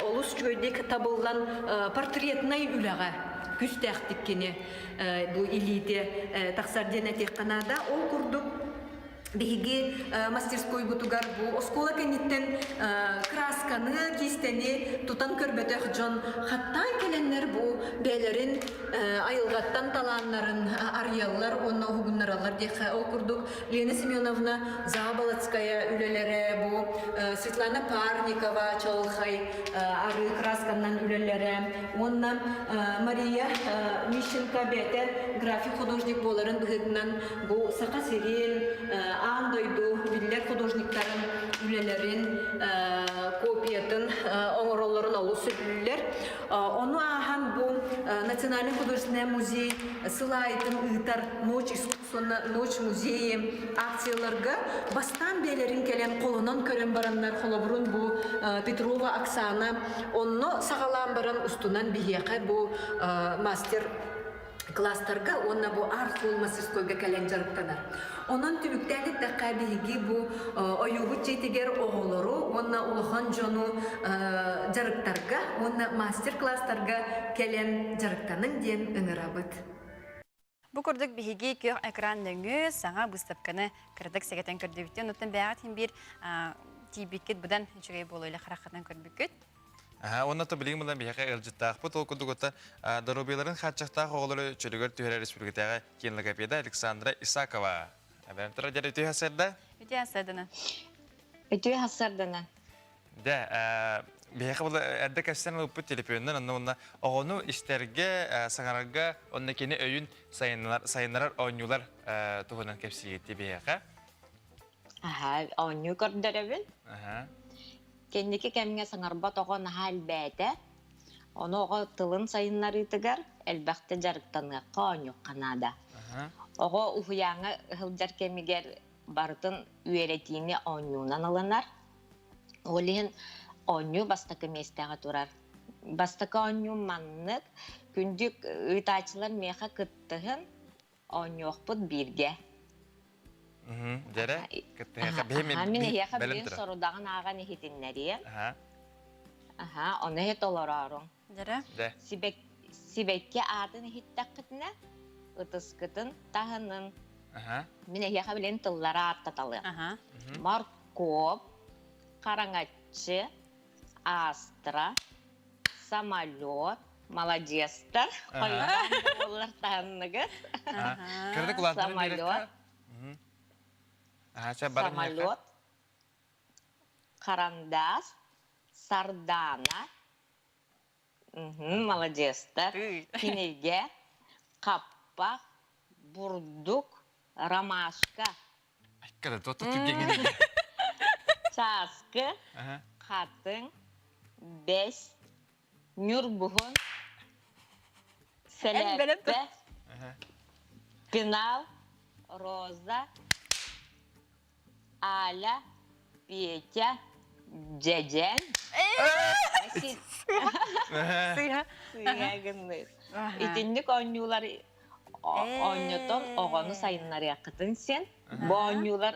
олус үчүгэйдик табыллан портретнай үлэҕэ күстээхтик кини бу илиитэ тахсар диэн этиэххэ наада. Ол курдук биһиги мастерскойбутугар бу оскуола кэнниттэн красканы, киистэни тутан көрбөтөх дьон хаттаан кэлэннэр бу бэйэлэрин айылҕаттан талааннарын арыйаллар уонна уһугуннараллар диэххэ. Ол курдук Лена Семеновна Заболоцкая үлэлэрэ, бу Светлана Парникова чаҕылхай арыы красканан үлэлэрэ уонна Мария Мищенко бэйэтэ график художник буоларын быһыытынан Бу Саха сирин, аан дойду биллэр художниктарын үлэлэрин копиятын оҥороллорун олус сөбүлүүллэр. Ону ааһан бу Национальный художественный музей сыл аайытын ыытар Ночь искусства, Ночь музеи акцияларга бастаан бэйэлэрин кэлэн холонон көрөн бараннар холобурун бу Петрова Оксана онно саҕалаан баран устунан биһиэхэ бу мастер класстарга уонна бу арт-холл мастерскойга кэлэн дьарыктанар. Онон түмүктээн эттэххэ, биһиги бу ойуубут дьиэтигэр оҕолору уонна улахан дьону дьарыктарга уонна мастер-класстарга кэлэн дьарыктаныҥ диэн ыҥырабыт. Бу курдук биһиги күөх экран нөҥүө саҥа быыстапканы кыратык сэгэтэн көрдүбүт. Онуттан бэйэҕит иһин биир тиийбиккит быдан үчүгэй буолуо илэ хараххытынан көрбүккүт. Уонна то билигин булан биһиэхэ ыалдьыттаахпыт. Ол курдук оттон доруобуйаларын хааччахтаах оҕолору чөлүгэр түһэрэр республикатааҕы киин логопеда Александра Исакова. Эбэм турар дьэ үтүө сарда. Үтүө сардана. Үтүө сардана. Дэ, биһиэхэ була эрдэ кэпсээн ылыппыт телефонунан онно уонна оҕону истэргэ, саҥарарга, онно кини өйүн сайыннарар оонньуулар туһунан кэпсиигит биһиэхэ. Аха, оонньуу көрдөрөбүн. Аха. Кэнники кэмҥэ саҥарбат оҕо наһаа элбээтэ. Ону оҕо тылын сайыннарыытыгар элбэхтэ дьарыктаныахха, оонньуохха наада. Оҕо уһуйааҥҥа сылдьар кэмигэр барытын үөрэтиини оонньуунан ылынар. Ол иһин оонньуу бастакы миэстэҕэ турар. Бастакы оонньуум маннык. Күндү ыытааччылар миэхэ кыттыһын, оонньуохпут бииргэ. Дьэрэ, кыттыһыахха. Мин эһиэхэ бүгүн сорудаҕын ааҕан иһитиннэриэм. Аха, ону иһит олорооруҥ. Дьэрэ. Сибэкки аатын иһиттэххитинэ, ытыскытын таһынын. Мин эһиэхэ билин тыллары ааттаталыам. Моркуоп, хараҥаччы, астра, самолет, маладьыастар, хойутаан буоллар таһынныгыт. Самолет, самолет, харандаас, сардаана, маладьыастар, кинигэ, хаппах, бурдук, ромашка. Чааскы, хатыҥ, бэс, ньургуһун, сэлээппэ, пенал, роза, Аля, Петя, Дьэдьэн. Сыыһа. Сыыһа гынныыр. Итинник оонньуулар оонньотон оҕону сайыннарыаххытын син. Бу оонньуулар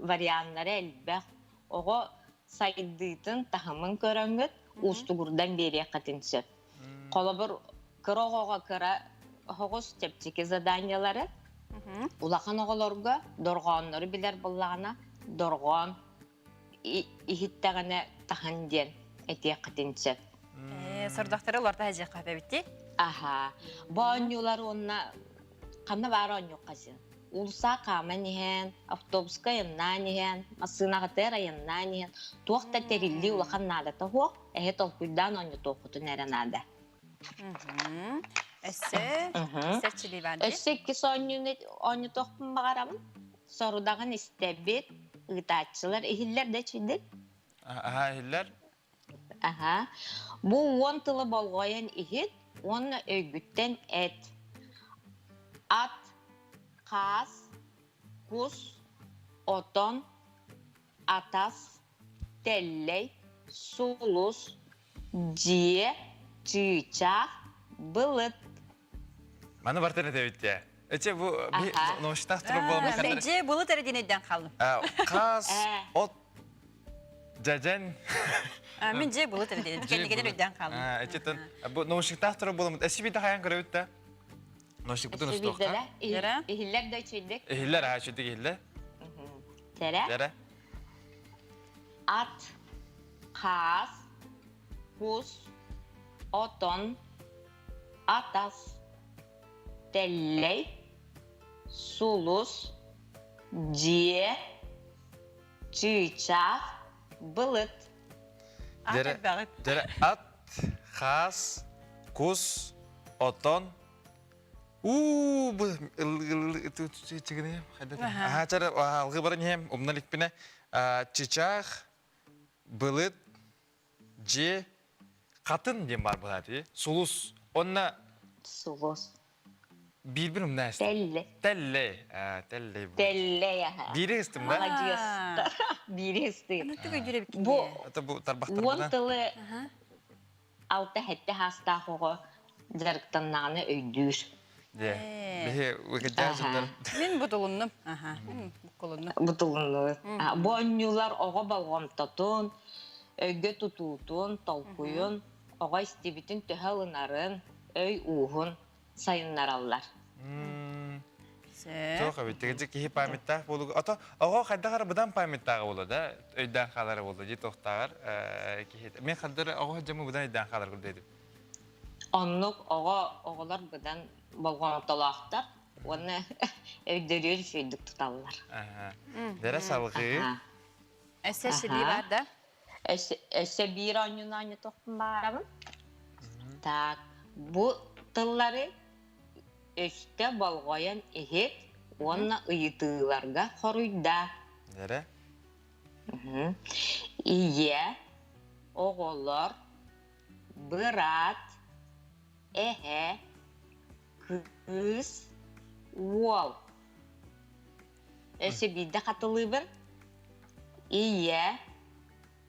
варианнара элбэх. Оҕо сайдыытын таһымын көрөҥҥүт уустугурдан биэриэххитин сөп. Холобур, кыра оҕоҕо кыра оһоҕос чэпчэки заданиелары, улахан оҕолорго дорҕооннору билэр буоллаҕына, дорҕоон иһиттэҕинэ таһын диэн этиэххитин сөп. Сордохтору олорто садьыахха эбитти. Аха. Бу оонньуулар уонна ханна баар оонньуохха син. Уулусса хааман иһэн, автобуска айаннаан иһэн, массыынаҕытыгар айаннаан иһэн туох да тэриллии улахан наадата суох, эһэ толкуйдаан оонньотуоххутун эрэ наада. Өссө Өссө иккис оонньууну оонньотуохпун баҕарабын. Сорудаҕын истэбит, ыытааччылар иһиллэр да үчүйдик. Аха, иһиллэр. Аха. Бу уон тылы болҕойон иһит уонна өйгүттэн эт. Ат, хаас, кус, отон, атас, тэллэй, сулус, дьиэ, чыычаах, былыт. Маны бартан этэбит дии. Эче бу научтаах турук буолан Дьиэ былыт эрэ диэн өйдөөн хааллым. Хаас, от, дьэдьэн. Мин дьиэ былыт эрэ диэн кэннигинэн өйдөөн хааллым. Эчетен бу наушниктаах турук буоламмыт. Эси биирдэ хайаан көрөбүт да. Наушникпытын устуохха. Иһиллэр да үчүйдик. Иһиллэр, аа үчүйдик иһиллэр. Тэрэ. Тэрэ. Ат, хаас, кус, отон, атас, тэллэй, сулус, дьиэ, чыычаах, былыт. Дьэрэ, дьэрэ ат, хаас, кус, отон, уу бу алгы баран иһэм умна иликпинэ чычаах, былыт, дьиэ, Хатын диэн баар быһааты. Сулус. Онна Сулус. Биирбин умна эстим. Тэллэ. Тэллэ. Тэллэ. Тэллэ яха. Биири ыстым да? Маладьыастар. Биири ыстым. Бу бу тарбахтар Уон тылы алта хэтте хаастаах оҕо дьарыктаннаҕына өйдүүр. Дьэ. Биһи выкыдьаа дьоннор. Мин бутулуннум. Аха. Мин буккулуннум. Бутулуннубут. Бу оонньуулар оҕо болҕомтотун, өйгө тутуутун, толкуйун, оҕо истибитин төһө ылынарын, өй ууһун сайыннараллар. Туох эбит, тигинчи киһи памяттаах буолуга. Ото оҕо хайдах эрэ быдан памяттааҕа буолла да, өйдөөн хаалара буолла дии туохтааҕар киһи. Мен хаддары оҕо дьамы быдан өйдөөн хаалар курдук Оннук оҕо оҕолор быдан болҕомтолоохтор уонна өйдөрүөр үчүгэйдик туталлар. Дэрэ салгыы. Өссө силии бар да? Өссө биир оонньууну оонньотуохпун баҕарабын. Так, бу тыллары өстө болҕойон иһит уонна ыйытыыларга хоруйдаа. Дэрэ. Ийэ, оҕолор, Быраат, эһэ, кыыс, уол. Өссө биирдэ хатылыыбын. Ийэ,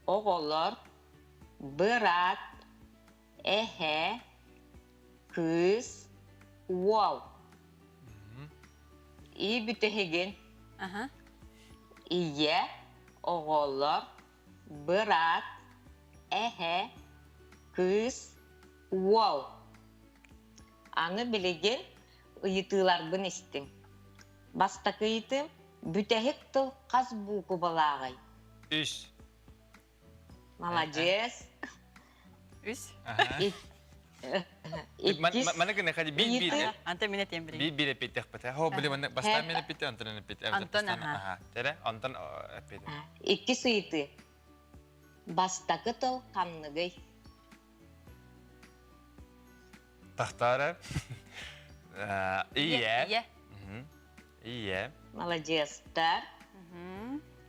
оҕолор, быраат, эһэ, кыыс, уол. И бүтэһигин. Ийэ, оҕолор, Быраат, эһэ, кыыс, уол. Аны билигин ыйытыыларбын истиҥ. Бастакы ыйытыым бүтэһик тыл хас буукубалааҕый? Үс. Маладьыас. Үс. Иккис Маны гына хади биир биир. Антон мен этем Биир биир эппиттехпит. Хо били маны бастаан мен эппитте, Антон эппит. Антон аха. Тере Антон эппит. Иккис ыйытыы. Бастакы тыл ханныгый? Тахтара. Ие. Ие. Маладьыастар.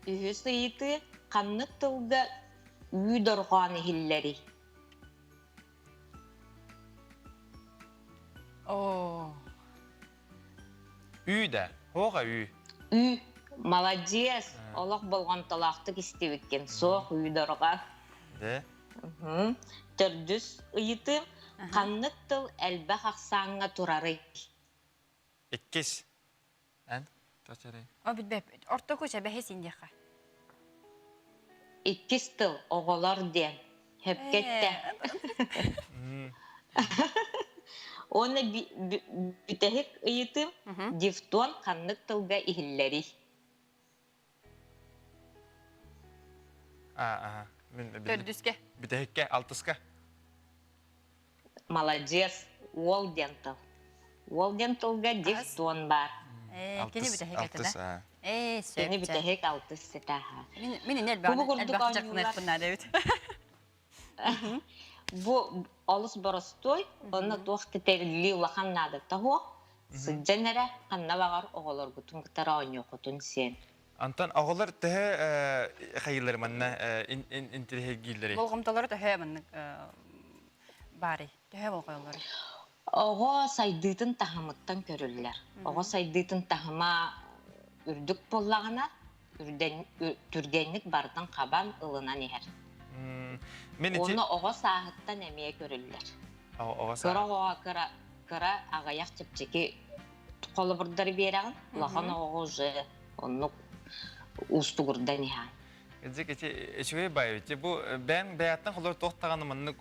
Үһүс ыйытыы ханнык тылга үү дорҕоон иһиллэрий? Оо. Үү да. Хоға үү. Үү. Маладьыас. Олох болҕомтолоохтук истибиккин. Суох үү дорҕа. Де. Төрдүс ыйытыым. Ханнык тыл элбэх ахсааҥҥа турарый? Иккис. Эн? Тачарай. О билбэп. Ортоку чэбэһи синдиэхэ. Иккис тыл оҕолор диэн. Хөпкө эттэ. Уонна бүтэһик ыйытыым дифтон ханнык тылга иһиллэрий? Аа, Төрдүскэ. Бүтэһиккэ, алтыска. Маладьыас, уол диэн тыл. Уол диэн тылга дифтон баар. Ээ, кини бүтэһик этэ да? Ээ, сөп. Кини бүтэһик алтыс этаһа. Мин мин ини элбэх дьарыктаныахпын наада эбит. Бу олус боростуой, онно туох да тэриллии улахан наадата суох. Сылдьан эрэ ханна баҕар оҕолоргутун кытары оонньуоххутун сиэн. Антон оҕолор төһө хайыылар манна интириэһиргииллэрий? Болҕомтолоро төһө маннык баарый? Төһө болҕойоллорый? Оҕо сайдыытын таһымыттан көрүллэр. Оҕо сайдыытын таһыма үрдүк буоллаҕына, түргэнник барытын хабан ылынан иһэр. Уонна оҕо сааһыттан эмиэ көрүллэр. Кыра оҕоҕо кыра, кыра аҕыйах чэпчэки холобурдары биэрэҕин, улахан оҕоҕо уже оннук уустугурдан иһэҕин. Дьик ити үчүгэй баай ити бу бэйэҥ бэйэттэн холор туох даҕаны маннык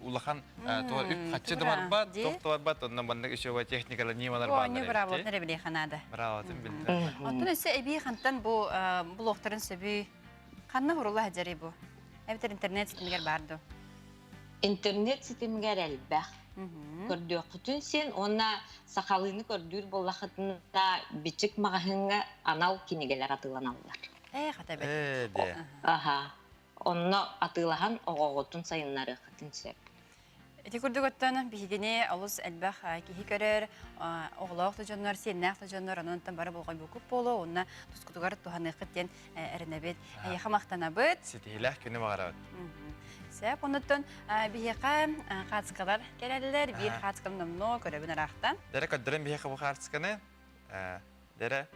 улахан туох үп хаччы да барбат, туох да барбат, онно маннык үчүгэй техникалар ньымалар бааллар. Оонньуу быраабылатын эрэ билиэхэ наада. Быраабылатын билдэ. Оттон өссө эбии хантан бу блогтарын сөбүй ханна хурула сылдьарый бу? Эбэтэр интернет ситимигэр баар дуо? Интернет ситимигэр элбэх. Көрдүөххүтүн син уонна сахалыыны көрдүүр буоллаххытына бичик маҕаһыыҥҥа анал кинигэлэр атыыланаллар. Ээ, хата бэт. Ээ, дии. Аха. Онно атыылаһан оҕоҕутун сайыннарыаххытын сөп. Ити курдук оттон биһигини олус элбэх киһи көрөр, оҕолоох да дьоннор, сиэннээх да дьоннор, онон бары болҕойбуккут буолуо, уонна тускутугар туһаныаххыт диэн эрэнэбит. Эйиэхэ махтанабыт. Ситиһиилээх күнү баҕарабыт. Сөп, онуттан биһиэхэ хаацкалар кэлэллэр, биир хаацкам номнуо көрөбүн ыраахтан. Дэрэ көрдөрөн биһиэхэ бу хаартысканы. Дэрэ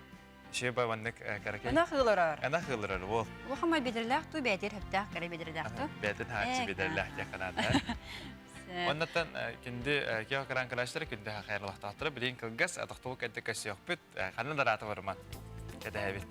Шеба маннык караке. Ынах ыылырар. Ынах ыылырар уол. Улахан бедерлээх ту бээтир хөптөөх кэрэ бедерлээх ту. Бээтин хааччы бедерлээх диэх канаата. Оннаттан күндү кио кран кылаштары күндү хахайралахтаахтара билин кылгас атахтуу кэнтэ көсүөхпүт ханна дараата барыман. Кэтэһэбит.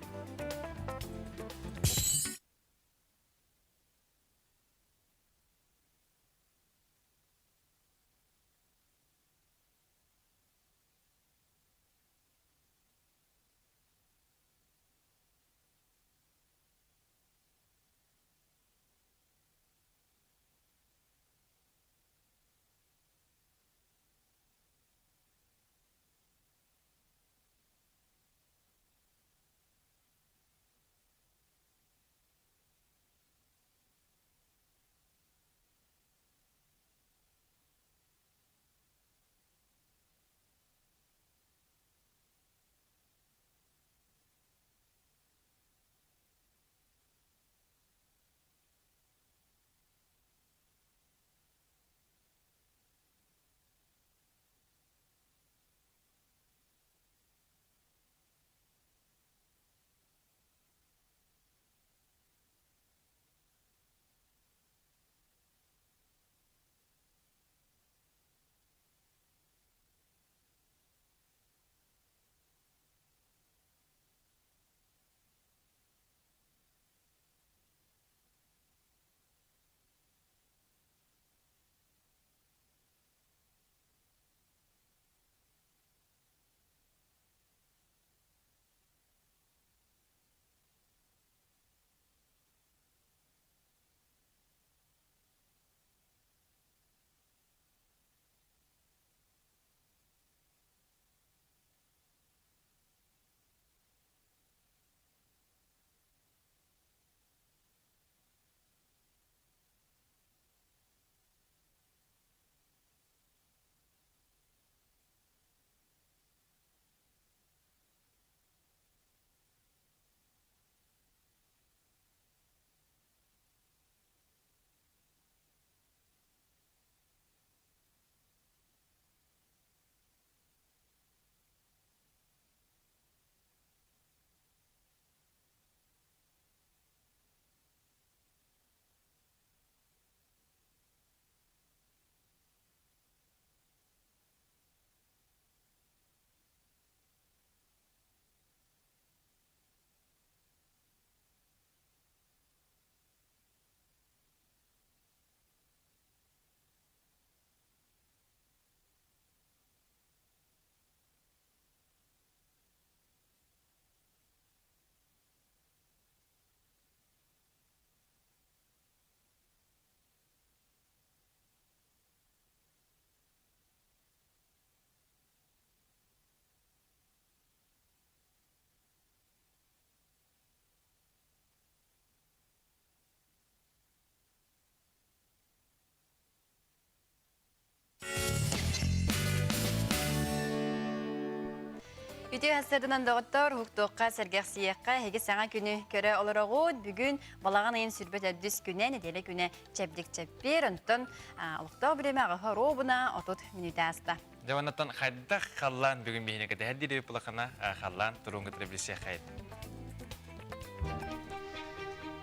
Үтүө сарсыарданан доҕоттор, уһуктуохха, сэргэхсийиэххэ, эһиги саҥа күнү көрө олороҕут. Бүгүн балаҕан ыйын сүрбэт төрдүс күнэ, нэдиэлэ күнэ чэбдик чэппиэр, онтон олохтоох бириэмэ аҕыһа оруобуна 30 мүнүүтэ ааста. Дьэ оннуттан хайдах халлаан бүгүн биһине кэтэһэр диир булахана халлаан туруун кытары билсиэххэйит.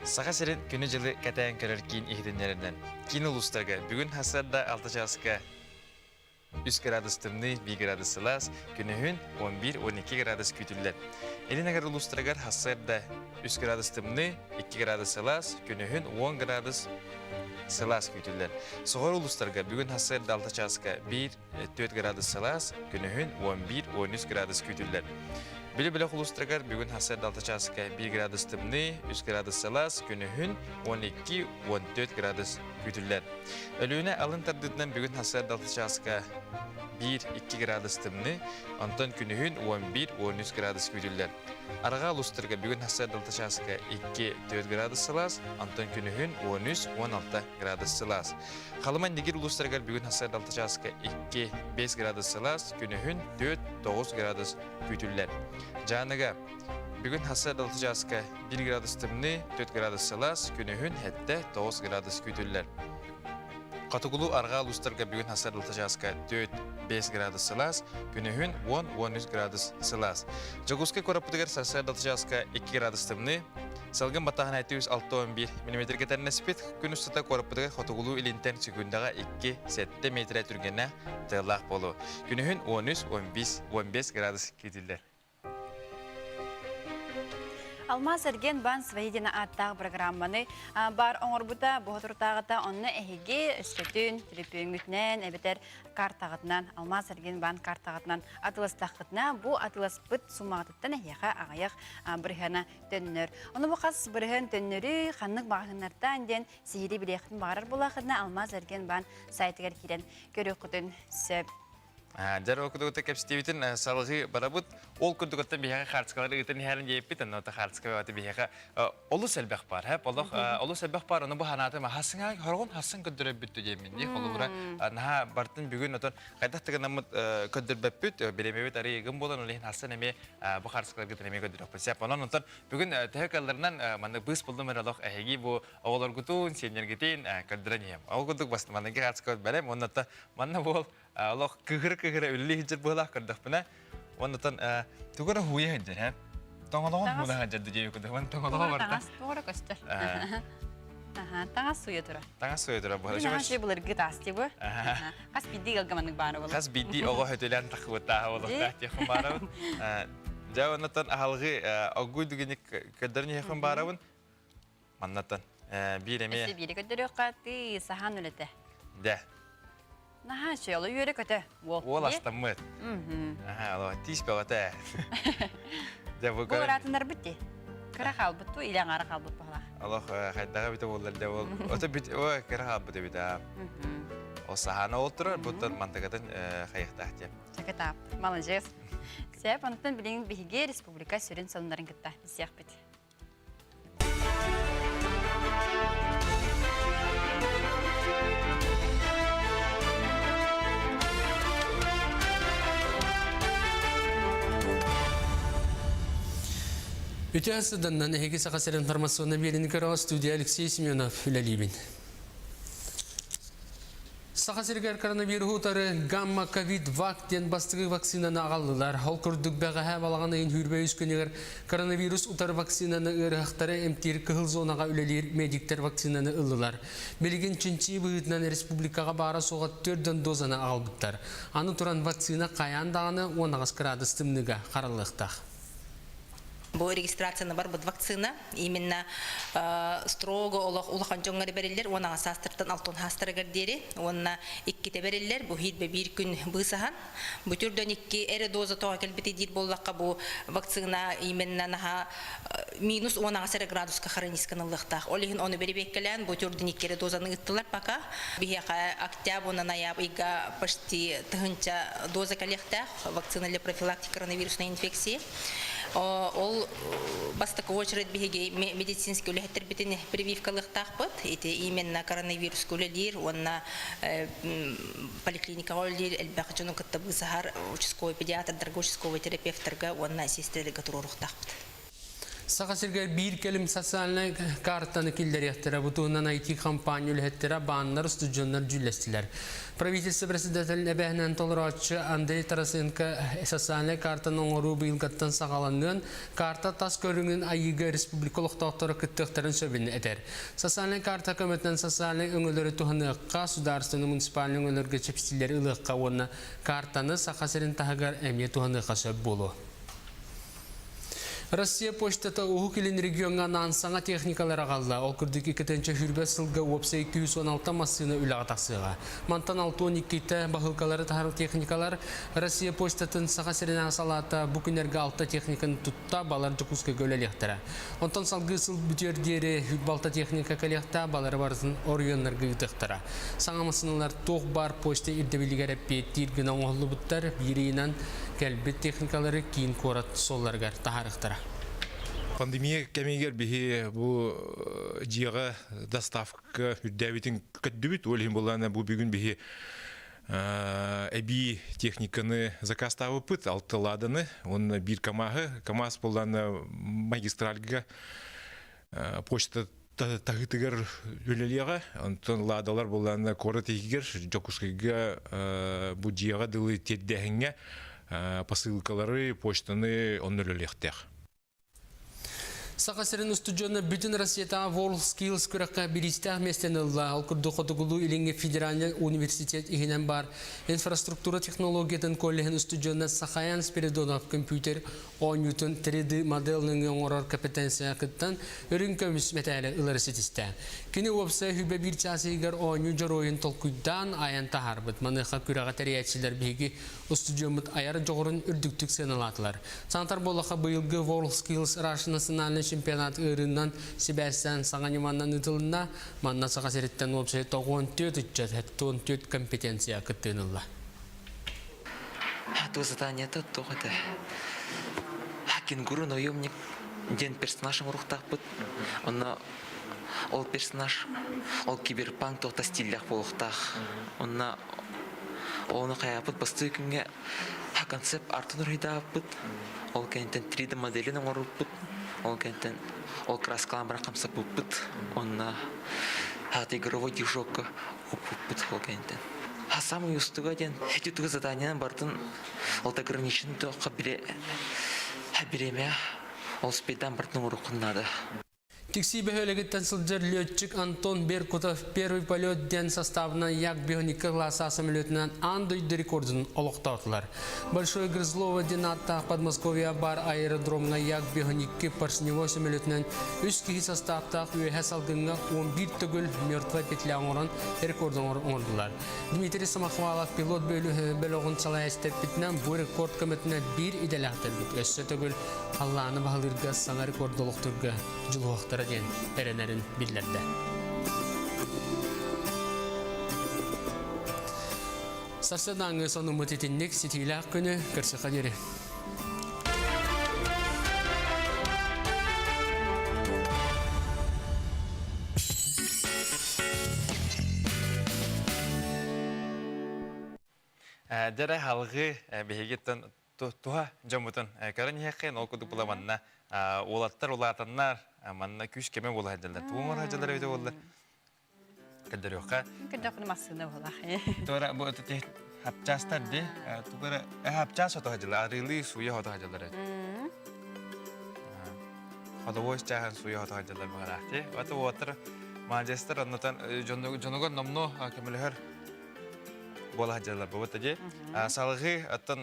Саха сирин күнү-дьылы кэтээн көрөр киин иһитиннэринэн киин улуустарга бүгүн сарсыарда 6 чааска 3 градус тымныы, 1 градус сылаас, күнүһүн 11-12 градус күүтүллэр. Илин эҥэр улуустарыгар сарсыарда 3 градус тымныы, 2 градус сылаас, күнүһүн 10 градус сылаас күүтүллэр. Соҕуруу улуустарга бүгүн сарсыарда 6 чааска 1-4 градус сылаас, күнүһүн 11-13 градус күүтүллэр. Бүлүү-Бөлөх улуустарыгар бүгүн сарсыарда 6 чааска 1 градус тымныы, 3 градус сылаас, күнүһүн 12-14 градус күүтүллэр. Өлүөнэ алын тардыытынан бүгүн сарсыарда 6 чааска 1-2 градус тымныы, онтон күнүһүн 11-13 градус күүтүллэр. Арҕаа улуустарга бүгүн сарсыарда 6 чааска 2-4 градус сылаас, онтон күнүһүн 13-16 градус сылаас. Халыма Нигир улуустарыгар бүгүн сарсыарда 6 чааска 2-5 градус сылаас, күнүһүн 4-9 градус күүтүллэр. Дьааныга бүгүн сарсыарда 6 чааска 1 градус тымныы, 4 градус сылаас, күнүһүн 7-9 градус күүтүллэр. Хотугулуу арҕаа улуустарга бүгүн сарсыарда чааска 4-5 градус сылаас, күнүһүн 10-13 градус сылаас. Дьокуускай куораппытыгар сарсыарда чааска 2 градус тымныы, салгын баттааһына 761 мм тэннэспит. Күн устата куораппытыгар хотугулуу илинтэн секундаҕа 2-7 метрэ түргэнэ тыаллаах буолуо. Күнүһүн 13-15 градус күүтүллэр. Алмаас эргиэн баан свои диэн ааттаах программаны баар оҥорбута бу соторутааҕыта онно эһиги өскөтүн төлөпүөҥҥүтүнэн эбэтэр картаҕытынан Алмаас эргиэн баан картаҕытынан атыыластаххытына бу атыыласпыт суммаҕытыттан эһиэхэ аҕыйах бырыһыана төннөр. Ону бу хас бырыһыан төннөрүй, ханнык маҕаһыыннартан диэн сиһилии билиэххитин баҕарар буоллаххытына Алмаас эргиэн баан сайтыгар киирэн көрүөххүтүн сөп. Дьэр ол курдук кэпсэтиибитин салгыы барабыт. Ол курдук оттон биһиэхэ хаартыскалары ыытан иһэрин диэппит, онно хаартыска бөҕөтө биһиэхэ олус элбэх баар. Хэп олох олус элбэх баар. Ону бу ханаатым хассыҥа хоргун хассын көрдөрөбүт диэммин дии. Холобура наһаа бартын бүгүн отон хайдах тыгынаммыт көрдөрбөппүт, биремебит арыйыгым буолан ол иһин хассан эмиэ бу хаартыскаларгытын эмиэ көрдөрөхпүт. Сеп онон онтон бүгүн төһө калларынан маннык быыс булдум эрэ олох эһиги бу оҕолоргутун, сиэннэргитин көрдөрөн иһэм. Ол курдук манныгы хаартыска бэлэм, оннотто манна буол олох кыыһыра-кыыһыра үлэлии сылдьар быһыылаах көрдөхпүнэ, оннотон тугу эрэ һууйа сылдьар, һэ? Тоҥолоҕун һууна сылдьар диэби көрдөхпүнэ, тоҥолоҕо барда. Таҥас туора көстөр. Таҥас суйа тура. Таҥас суйа тура буолар. Наһаа үчүгэй былыргы таас дии бу. Хас биирдии ыалга маннык баара буолар. Хас биирдии оҕо хөтөлөөн тахыбыттааһа буолуохтаах диэххин баарабын. Дьэ, оннотон аһалгы оггуй дүгүнүк көрдөрөн иһиэххин баарабын. Маннаттан биир эмиэ. Өссө биири көрдөрүөххэ тыы саһаан үлэтэ. Дэ. Наһаа үчүгэй, оло үөрэ көтө. Уол. Уол астаммыт. Аха, оло тиис бөҕөтө. Дьэ бу Бу ыраатыннарбыт дии. Кыра хаалбыт туу, илэ аҥаара хаалбыт баһылаах. Олох хайдаҕа битэ буоллар дэ ол. Ото бит ой кыра хаалбыт эбит аа. Ол саһаана ол турар, буттан мантыгатын хайыхтаах диэн. Чакытаап. Маладьыас. Сөп, онтон билигин биһиги республика сүрүн сонуннарын кытта билсиэхпит. Үтө сыданнан эһиги Саха сирин информационный биэриини көрөҕө студия Алексей Семенов үлэлиибин. Саха сиригэр коронавируһу утары гамма ковид вак диэн бастакы вакцинаны аҕаллылар. Ол курдук бэҕэһээ балаҕан ыйын сүүрбэ үс күнүгэр коронавирус утары вакцинаны ыарыһахтары эмтиир кыһыл зонаҕа үлэлиир медиктэр вакцинаны ыллылар. Билигин чинчии быһыытынан республикаҕа баара-суоҕа 4 дозаны аҕалбыттар. Аны туран вакцина хайаан даҕаны 18 кыраадыс тымныыга хараллыахтаах. Бу регистрацияны барбыт вакцина именно строго олох улахан дьоҥҥо бэриллэр 10 саастартан 60 саастарыгар диэри уонна иккитэ бэриллэр бу хиитбэ биир күн быысаһан бу түрдөн икки эрэ доза тоҕо кэлбити диир буоллахха бу вакцина именно наһаа минус 18 эрэ градуска хранисканыллыахтаах ол иһин ону бэрэбиэккэлээн бу түрдөн икки эрэ дозаны ыыттылар пока биһиэхэ октябрь уонна ноябрь ыйга почти тыһынча доза кэлиэхтээх вакцина для профилактики коронавирусной инфекции. Ол бастакы очередь биһиги медицинский үлэһиттэрбитин прививкалыахтаахпыт. Ити именно коронавируска үлэлиир уонна поликлиникаҕа үлэлиир элбэх дьону кытта быысаһар участковый педиатрдарга, участковый терапевтарга уонна сестраларга туруоруохтаахпыт. Саха сиригэр биир кэлим социальнай картаны киллэриэхтэрэ. Бу туһунан IT-компания үлэһиттэрэ, бааннар, устудьуоннар дьүүллэстилэр. Правительство председателин эбээһинэн толорооччу Андрей Тарасенко социальнай картаны оҥоруу быйылгаттан саҕаланыан, карта тас көрүҥүн айыыга республика олохтоохторо кыттыахтарын сөбүн этэр. Социальнай карта көмөтүнэн социальнай өҥөлөрү туһаныахха, судаарыстыбаннай муниципальнай өҥөлөргө чэпчэтиилэри ылыахха уонна картаны Саха сирин таһыгар эмиэ туһаныахха сөп буолуо. Россия почтата Уһук Илин региоҥҥа анаан саҥа техникалары аҕалла. Ол курдук 2 сүүрбэ сылга уопсай 216 массыына үлэҕэ тахсыаҕа. Мантан 62-тэ баһыылкалары таһар техникалар Россия почтатын Саха сиринээҕи салаата бу күннэргэ алта техниканы тутта, балар Дьокуускайга үлэлиэхтэрэ. Онтон салгыы сыл бүтүөр диэри 26 техника кэлиэхтээх, балары барытын оройуоннарга ыытыахтара. Саҥа массыыналар туох баар почта ирдэбилигэр эппиэттиир гына оҥоһуллубуттар, биир ыйынан кэлбит техникалары киин куорат суолларыгар таһаарыахтара. Пандемия кэмигэр биһи бу дьиэҕэ доставка үрдээбитин көрдүбүт. Ол иһин буоллаҕына бу бүгүн биһи эбии техниканы заказтаабыппыт, алта ладаны уонна биир КАМАЗы. КАМАЗ буоллаҕына магистральга почта таһыытыгар үлэлиэҕэ. Онтон ладалар буоллаҕына куорат иһигэр Дьокуускайга бу дьиэҕэ дылы тиэрдээһиҥҥэ посылкалары, почтаны онно үлэлиэхтээх. Саха сирин устудьуона бүтүн Россиятааҕы WorldSkills күрэххэ бириистээх миэстэни ылла. Ол курдук Хотугулуу-Илиҥҥи федеральнай университет иһинэн баар инфраструктура технологиятын коллеһын устудьуона Сахаян Спиридонов компьютер оонньуутун 3D модель нөҥүө оҥорор компетенцияҕа кыттан үрүҥ көмүс мэтээли ылары ситистэ. Кини уопсай хүбэ биир чаас иһигэр оонньуу дьоруойун толкуйдаан айан таһаарбыт. Маныаха күрэҕи тэрийээччилэр биһиги устудьуоммут айар дьоҕурун үрдүктүк сыаналаатылар. Саатар буоллахха быйылгы WorldSkills Russia национальнай чемпионат ыарыынан сибээстээн саҥа ньыманан ыытылынна. Манна Саха сириттэн уопсай 94 ыччат 74 компетенция кыттыыны ылла. Ту заданиета туох этэ? Кенгуру наемник диэн персонаж оҥоруохтаахпыт. Онно ол персонаж ол киберпанк туохта стиллээх буолуохтаах. Онно ону хайааппыт бастыы күҥҥэ концепт артын уруһуйдаабыппыт. Ол кэнниттэн 3D моделин оҥорбуппут. Ол кэнниттэн ол краскалаан баран хамсаппыппыт. Онно игровой движокка укпуппут ол кэнниттэн. Самый устуга диэн эти тугу заданиенан бартын ол ограничен туохха бире биремэ ол спейдан бартын уруккун надо. Тиксии бөһүөлэгиттэн сылдьар летчик Антон Беркутов «Первый полет» диэн составынан Як-Бионика класса самолетунан аан дойду рекордун олохтоотулар. Большое Грызлово диэн ааттаах Подмосковье бар аэродромҥа Як-Бионикки поршневой самолетунан үс киһи составтаах үөһэ салгыҥҥа 11 төгүл мертвая петля оҥорон рекорд оҥордулар. Дмитрий Самохвалов пилот бөлөҕүн салайааччы бу рекорд көмөтүнэн биир идэлээхтэрбит өссө төгүл халлааны баһылыырга саҥа рекорд олохтуурга дьулуһуохтара диэн эрэнэрин биллэрдэ. Сарсыардааҥҥы сонуммут итинник ситиилээх күнү көрсөхө диэри. Дьэрэ халҕыы биһигиттэн туһа дьоммутун көрөн иһиэххин ол курдук була манна уолаттар улаатаннар манна күүс кэмэ буола сылдьаллар тугу оҥоро сылдьаллар эбитэ буолла көрдөрүөххэ көрдөххүнэ массыына буолар туора бу хапчаастар ди тугара хапчаас ото сылдьаллар арыылыы сууйа ото сылдьаллар ходовой чааһын сууйа ото сылдьаллар быһараахти ото уолаттар маладьыастар оннотон дьонугар номнуо көмөлөһөр буола сылдьаллар бу дии. Салгыы оттон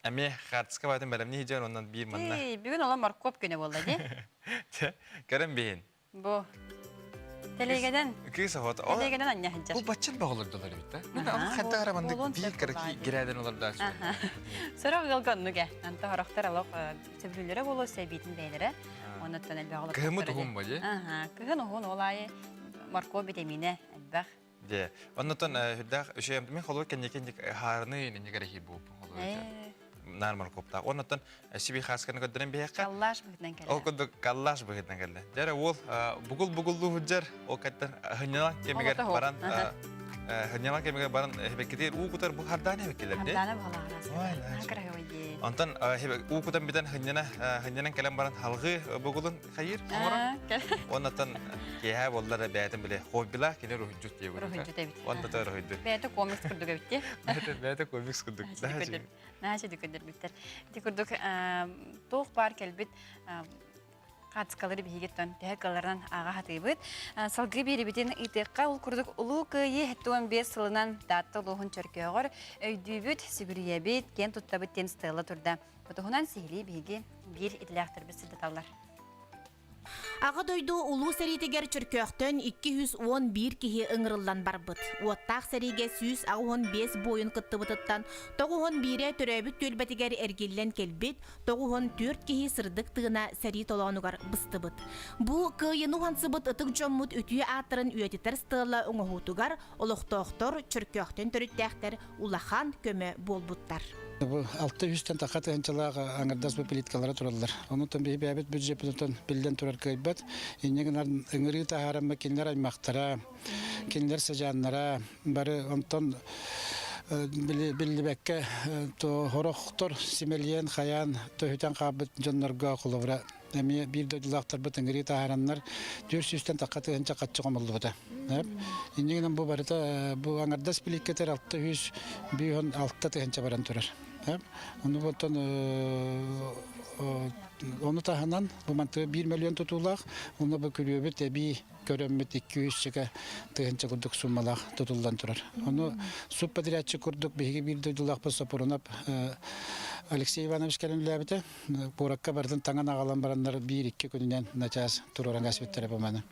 эмиэ хаартыска баатын бэлэмнии сылдьан онон биир манна. Бүгүн олом моркуоп күнэ буолла дии. Көрөн биһин. Бу Телегенен. Кыыс оҕото. Телегенен анньа сылдьар. Бу баччын бөҕөлөрдөлөр эбит да. Мен аны хайда ара маннык биир кыраки гирээден олордоочу. Сорох ыалга оннук ээ. Анта хорохтор олох сөбүлүүлэрэ буолуо сэбиитин бэйэлэрэ. Оннуттан элбэх олох. Кыһыммыт уһун бу дии. Кыһын уһун ол аайы моркуоп витаминэ элбэх. Дьэ, оннотон үрдээх үчүгэй мин холур кэнники хаарыны иннигэр иһи буолбун холур. наар моркуоптаах. Оннуттан сиби хаасканы көрдөрөн биһиэххэ. Коллаж быһыытынан кэллэ. Ол курдук коллаж быһыытынан кэллэ. Дьэ уол бугул-бугуллуу сылдьар, ол кэттэн хынньалаҥ кэмигэр баран хынньалаҥ кэмигэр баран эбэккитигэр уу кутар бу хардаан эбэккилэр дии. Хардаана баҕалаах. Онтон уу кутан бүтэн хынньана хынньанан кэлэн баран халҕыы бугулун хайыр оҥорон. Оннуттан киэһэ буоллар бэйэтин биле хоббилаах кини руһуйдьут диye Руһуйдьут эбит. Онно да руһуйдут. Бэйэтэ комикс курдук эбит дии. Бэйэтэ комикс курдук. Наһаа көрдөрбүттэр. Ити курдук туох баар кэлбит хаацкалары биһигиттэн төһө кыларынан ааҕа хатыыбыт. Салгыы биэрибитин ыытыахха ол курдук Улуу Кыайыы 75 сылынан Таатта улууһун Чөркөөҕөр өйдүүбүт, сүгүрүйэбит, киэн туттабыт диэн стела турда. Бу туһунан сиһилии биһиги биир идэлээхтэрбит сырдаталлар. Аҕа дойду Улуу сэриитигэр Чөркөөхтөн 211 киһи ыҥырыллан барбыт. Уоттаах сэриигэ 185 буойун кыттыбытыттан 91-э төрөөбүт түөлбэтигэр эргиллэн кэлбит, 94 киһи сырдык тыына сэрии толоонугар быстыбыт. Бу кыайыыны уһансыбыт ытык дьоммут үтүө ааттарын үйэтитэр стела оҥоһуутугар олохтоохтор Чөркөөхтөн төрүттээхтэр улахан көмө буолбуттар. Бу 600-тэн тахха тыһыынчалаах аҥардас бу плиткалара тураллар. Онутан биһи бэйэбит бюджеппытыттан биллэн турар кыайбат. Инньэ гынан ыҥырыы таһаарамма кинилэр аймахтара, кинилэр сыдьааннара бары онтон биллибэккэ хорохтор симэлийэн хайаан төһүтэн хаалбыт дьоннорго холобура эмиэ биир дойдулаахтарбыт ыҥырыы таһаараннар 400-тэн тахха тыһыынча хаччы хомуллубута. Инньэ гынан бу барыта бу аҥардас биликкэтэр 606 тыһыынча баран турар. Ону оттон ону таһынан бу мантыга 1 миллион тутуулаах, уонна бу күрүөбүт эбии көрөммүт 200 тыһыынча курдук суммалаах тутуллан турар. Ону субподрядчик курдук биһиги биир дойдулаахпыт Сопрунов Алексей Иванович кэлэн үлээбитэ. Куоракка барытын таҥан аҕалан бараннар биир-икки күнүнэн начаас туруоран кэспиттэрэ бу маны.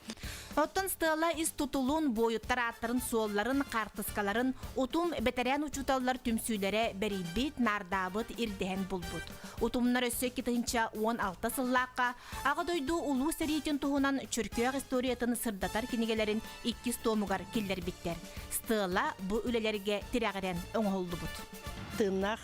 Оттон стела ис тутулун, буойуттар ааттарын-суолларын, хаартыскаларын утум бэтэрээн учууталлар түмсүүлэрэ бэрийбит, наардаабыт, ирдэһэн булбут. Утумнар өссө 2016 сыллаахха Аҕа дойду Улуу сэриитин туһунан Чөркөөх историятын сырдатар кинигэлэрин иккис туомугар киллэрбиттэр. Стела бу үлэлэргэ тирэҕирэн оҥоһуллубут. Тыыннаах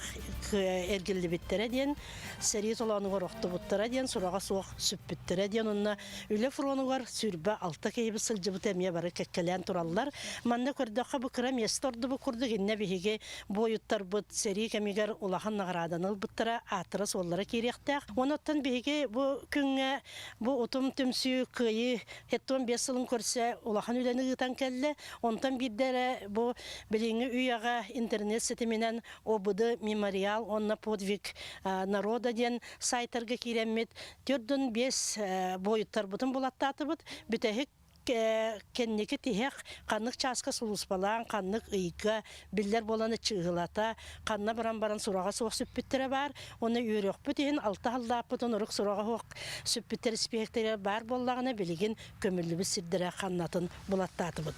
эргиллибиттэрэ диэн, сэрии толоонугар охтубуттара диэн, сураҕа суох сүппүттэрэ диэн уонна үлэ фронугар 26 киһибит сылдьыбыта эмиэ бары кэккэлээн тураллар. Манна көрдөххө бу кыра миэстэ ордубут курдук иннэ биһиги буойуттарбыт сэрии кэмигэр улахан наҕарааданы ылбыттара, ааттара-суоллара киириэхтээх. Онон биһиги бу күҥҥэ бу утум түмсүү кыайыы 75 сылын көрсө улахан үлэни ыытан кэллэ. Онтон биирдэ эрэ бу билиҥҥи үйэҕэ интернет ситиминэн ОБД мемориал уонна подвиг народа диэн сайтарга киирэммит 45 буойуттарбытын булаттаатыбыт. Бүтэһик кэнники тиһэх ханнык чааска сулууспалаан, ханнык ыйга биллэр буолан чыыһылата, ханна баран баран сураҕа суох сүппүттэрэ баар. Уонна үөрүөхпүт иһин алта халлааппытын урук сураҕа суох сүппүттэр испииһэктэрэ баар буоллаҕына, билигин көмүллүбүт сирдэрэ ханнатын булаттаатыбыт.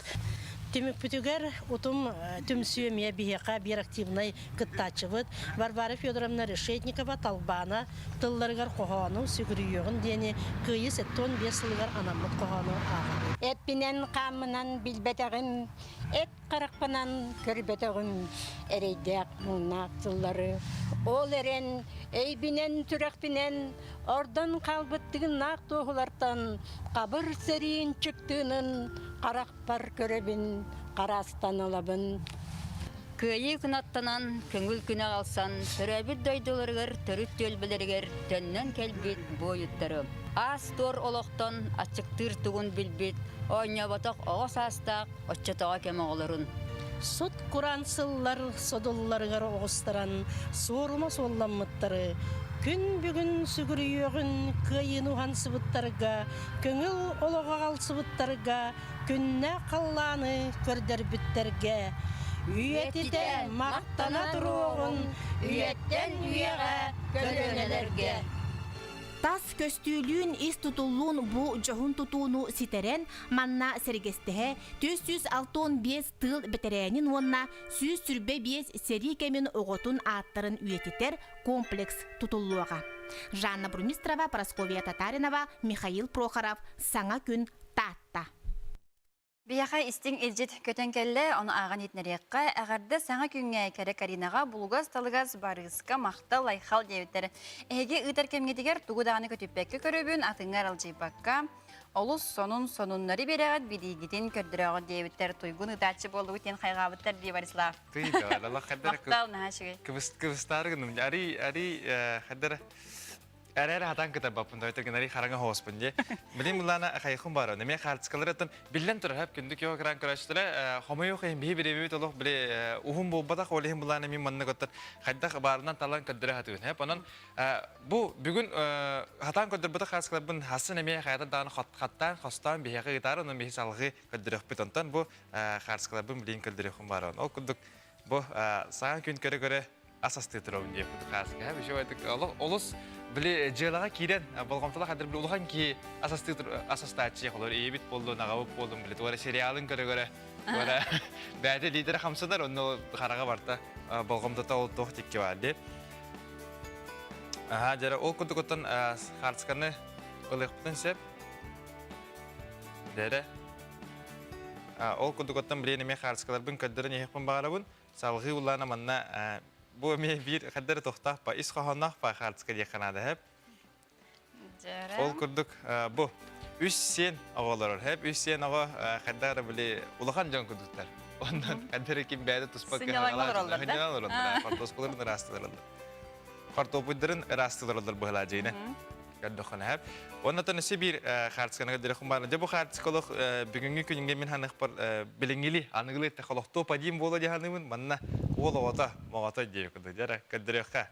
Түмүкпүтүгэр утум түмсүү эмиэ биһиэхэ биир активнай кыттааччыбыт Варвара Федоровна Решетникова Талбаана тылларыгар хоһоону сүгүрүйүөҕүн диэни Кыайыы 75 сылыгар анаммыт хоһоону ааҕабыт. Эппинэн-хааммынан билбэтэҕим, эт харахпынан көрбөтөҕүм эрэйдээх муҥнаах сыллары. Ол эрэн өйбүнэн-сүрэхпинэн ордон хаалбыт тыыннаах туоһулартан хабыр сэриин чыктыынын харахпар көрөбүн, хараастан ылабын. Кыайыы кынаттанан, көҥүл күнэ аҕалсан, төрөөбүт дойдуларыгар төрүт түөлбэлэригэр төннөн кэлбит буойуттары, аас-туор олохтон аччыктыыр тугун билбит, оонньооботох оҕо саастаах оччотооҕу кэм оҕолорун. Сут кураан сыллар содулларыгар оҕустаран суорума суолламмыттары, күн бүгүн сүгүрүйүөҕүн кыайыыны уһансыбыттарга, көҥүл олоҕу аҕалсыбыттарга, күннээх халлааны көрдөрбүттэргэ, үйэтитэ махтана туруоҕун үйэттэн үйэҕэ көлүөнэлэргэ. Тас көстүүлүүн, ис тутуллуун бу дьоһун тутууну ситэрэн, манна сэргэстэһэ 465 тыыл бэтэрээнин уонна 125 сэрии кэмин оҕотун ааттарын үйэтитэр комплекс тутуллуоҕа. Жанна Бурмистрова, Прасковья Татаринова, Михаил Прохоров «Саҥа күн Таатта». Биһиэхэ истиҥ илдьит көтөн кэллэ, ону ааҕан иһитиннэриэххэ, эҕэрдэ саҥа күҥҥэ кэрэ Каринаҕа булугас-талыгас барыыска махтал айхал диэбиттэр. Эһиги ыытар кэмҥитигэр тугу даҕаны көтүппэккэ көрөбүн, атыҥҥа аралдьыйбакка, олус сонун сонуннары биэрэҕит, билиигитин көрдөрөҕүт диэбиттэр. Туйгун ыытааччы буоллугут диэн хайҕаабыттар дии Борислав. Махтал, наһаа үчүгэй. Кыбыстаары гынным. Арый, арый, хаддара Эрээр хатан кытарбаппын той гынари хараҥа хооспун дии. Билин булана хайхун баар. Неме хаартыскалар биллэн турар хөп күндү кио экран көрөөччүлэрэ хомойуох иһин биһи бириэмэбит олох били уһун буолбатах ол иһин булана мин маннык оттон хайдах баарынан талан көрдөрө хатыыбын хөп онон бу бүгүн хатаан көрдөрбөтөх хаартыскаларбын хасын эмиэ хайата даҕаны хаттаан хостоон биһиэхэ ыытаар онон биһи салҕыы көрдөрүөхпүт онтон бу хаартыскаларбын билин көрдөрүөххүн баар ол курдук бу саҥа күн көрө-көрө ас астыы турабын диэппит хааска. Еще олус били дьыалаҕа киирэн болҕомтолоох хадыр били улахан киһи ас астыы ас астааччы холор ийэбит буоллун аҕабыт буоллун били туора сериалын көрө-көрө туора бэйэтэ лидерэ хамсанар онно хараҕа барта болҕомтото ол туох тикки бар ди. Аха дьара ол курдук оттон хаарцканы ылыахпытын сөп. Дэрэ. Ол курдук оттон билиэн эмиэ хаарцкаларбын көрдөрөн иһиэхпин баҕарабын. Салҕыы улаана манна бу эмиэ биир хаддары тохтоох па ис хоһоонноох па хаартыска диэххэ наада хэп. Ол курдук бу үс сиэн оҕолорор хэп үс сиэн оҕо хайдах эрэ били улахан дьон курдуктар. Онон хайдах ким бэйэтэ туспа кыһалҕалаах олороллор хортуоскаларын ыраастыылараллар. Хортуоппуйдарын ыраастыылараллар быһылаа дьиэнэ. Көрдөххүнэ хэп. Оннотон өссө биир хаартысканы көрдөрөххүн баар. Дьэ бу хаартыска олох бүгүҥҥү күнүҥҥэ мин ханыхпар билиҥҥили аныгылыы эттэххэ олохтуо падиим буолуо дии саныыбын. Манна уол оҕото моҕото диэбит курдук. Дьэ эрэ көрдөрүөххэ.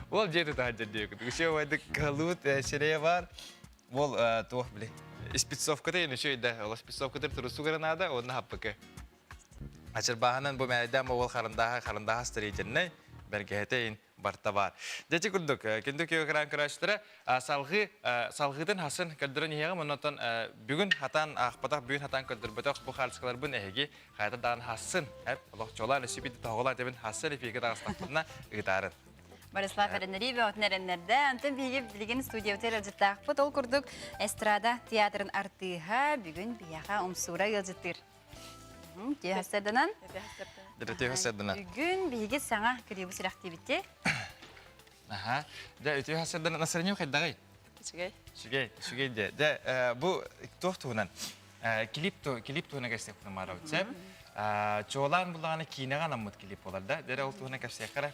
Уол дьиэ тутаһар дьэ диэбит курдук. Үчүгэй убайдык кыһаллыбыт сирэйэ баар. Уол туох били спецовката иэн үчүгэй да. Ол спецовкатыр турусу граната уонна хаппыкы. Ачырбааһынан бу мээрэйдээн уол харандааһа харандааһа строительнай бэргэһэтэ ин барта баар. Дьэ курдук, күндү киһи экран көрөөччүлэрэ салҕыы салҕыытын хасын көрдөрөн иһиэҕим, оннотон бүгүн хатаан аахпатах, бүгүн хатаан көрдөрбөтөх бу хаартыскаларбын эһиги хайата даҕаны хассын, эп олох чуолаан өссө биирдэ тоһоҕолоон этэбин хассын эфиргэ таҕыстахпытына ыытаарын. Борислав эрэннэрии бөҕөтүн эрэннэрдэ. Антон биһиги билигин студиябытыгар ыалдьыттаахпыт. Ол курдук эстрада театрын артыыһа бүгүн биһиэхэ умсуура ыалдьыттыыр. Тиэхэсэрдэнэн. Тиэхэсэрдэнэн. Бүгүн биһиги саҥа клибы сүрэхтиибит Аха. Дьэ, үтүө хасырдан настроением хайдаҕый? Үчүгэй. Үчүгэй, үчүгэй дьэ. Дьэ, бу туох туһунан? Клип клип туһунан кэпсиэхпин баарабыт сөп. Чуолаан буллаҕына киинэҕэ анаммыт клип буолар да. Дьэ, ол туһунан кэпсиэххэ эрэ.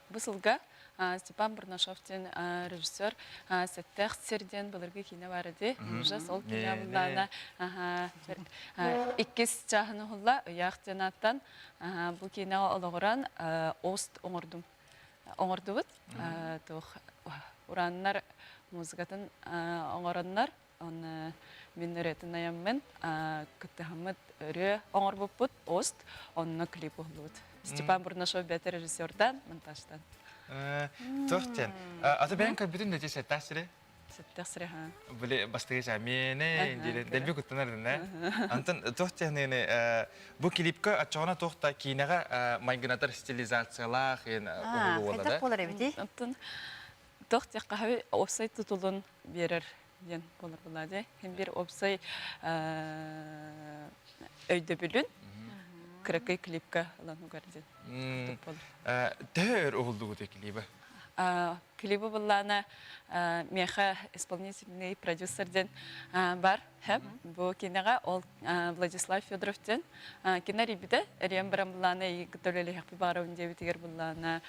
Бу сылга Степан Бурнашов диэн режиссер Сэттээх сир диэн былыргы киинэ бар ити. Ужас ол киинэ буллаана иккис чааһын уһулла Ыйаах диэн ааттан бу киинэҕэ олоҕуран ост оҥордум оҥордубут. Туох урааннар музыкатын оҥороннор Оны мин ырыатын айаммын кыттыһаммыт ырыа оҥорбуппут ост онно клип уһуллубут. Степан Бурнашов бэйэтэ режиссердан, монтажтан. Туох диэн? Аты бэйэҥ көрбүтүн да сэттээх сири? Сэттээх сири, ха. Били бастыгы миэне дири дэлби куттанар дэнэ. Антон туох диэн бу клипка оччоҕуна туох да киинэҕэ майгынатар стилизациялаах ен уһулуу буолар Хайдах буолар эбитий? Антон туох диэххэ уопсай тутулун биэрэр диэн буолар буолаа дии. Һин биир уопсай өйдөбүлүн кыракый клипка ылан угар диэн. Төһө өр уһулдугут клибы? Клибы буллаана меха исполнительный продюсер диэн бар. Бу кинеҕэ ол Владислав Федоров диэн кине рибите эриэн баран буллаана төлөлөһөхпү баарабын диэбитигэр буллаана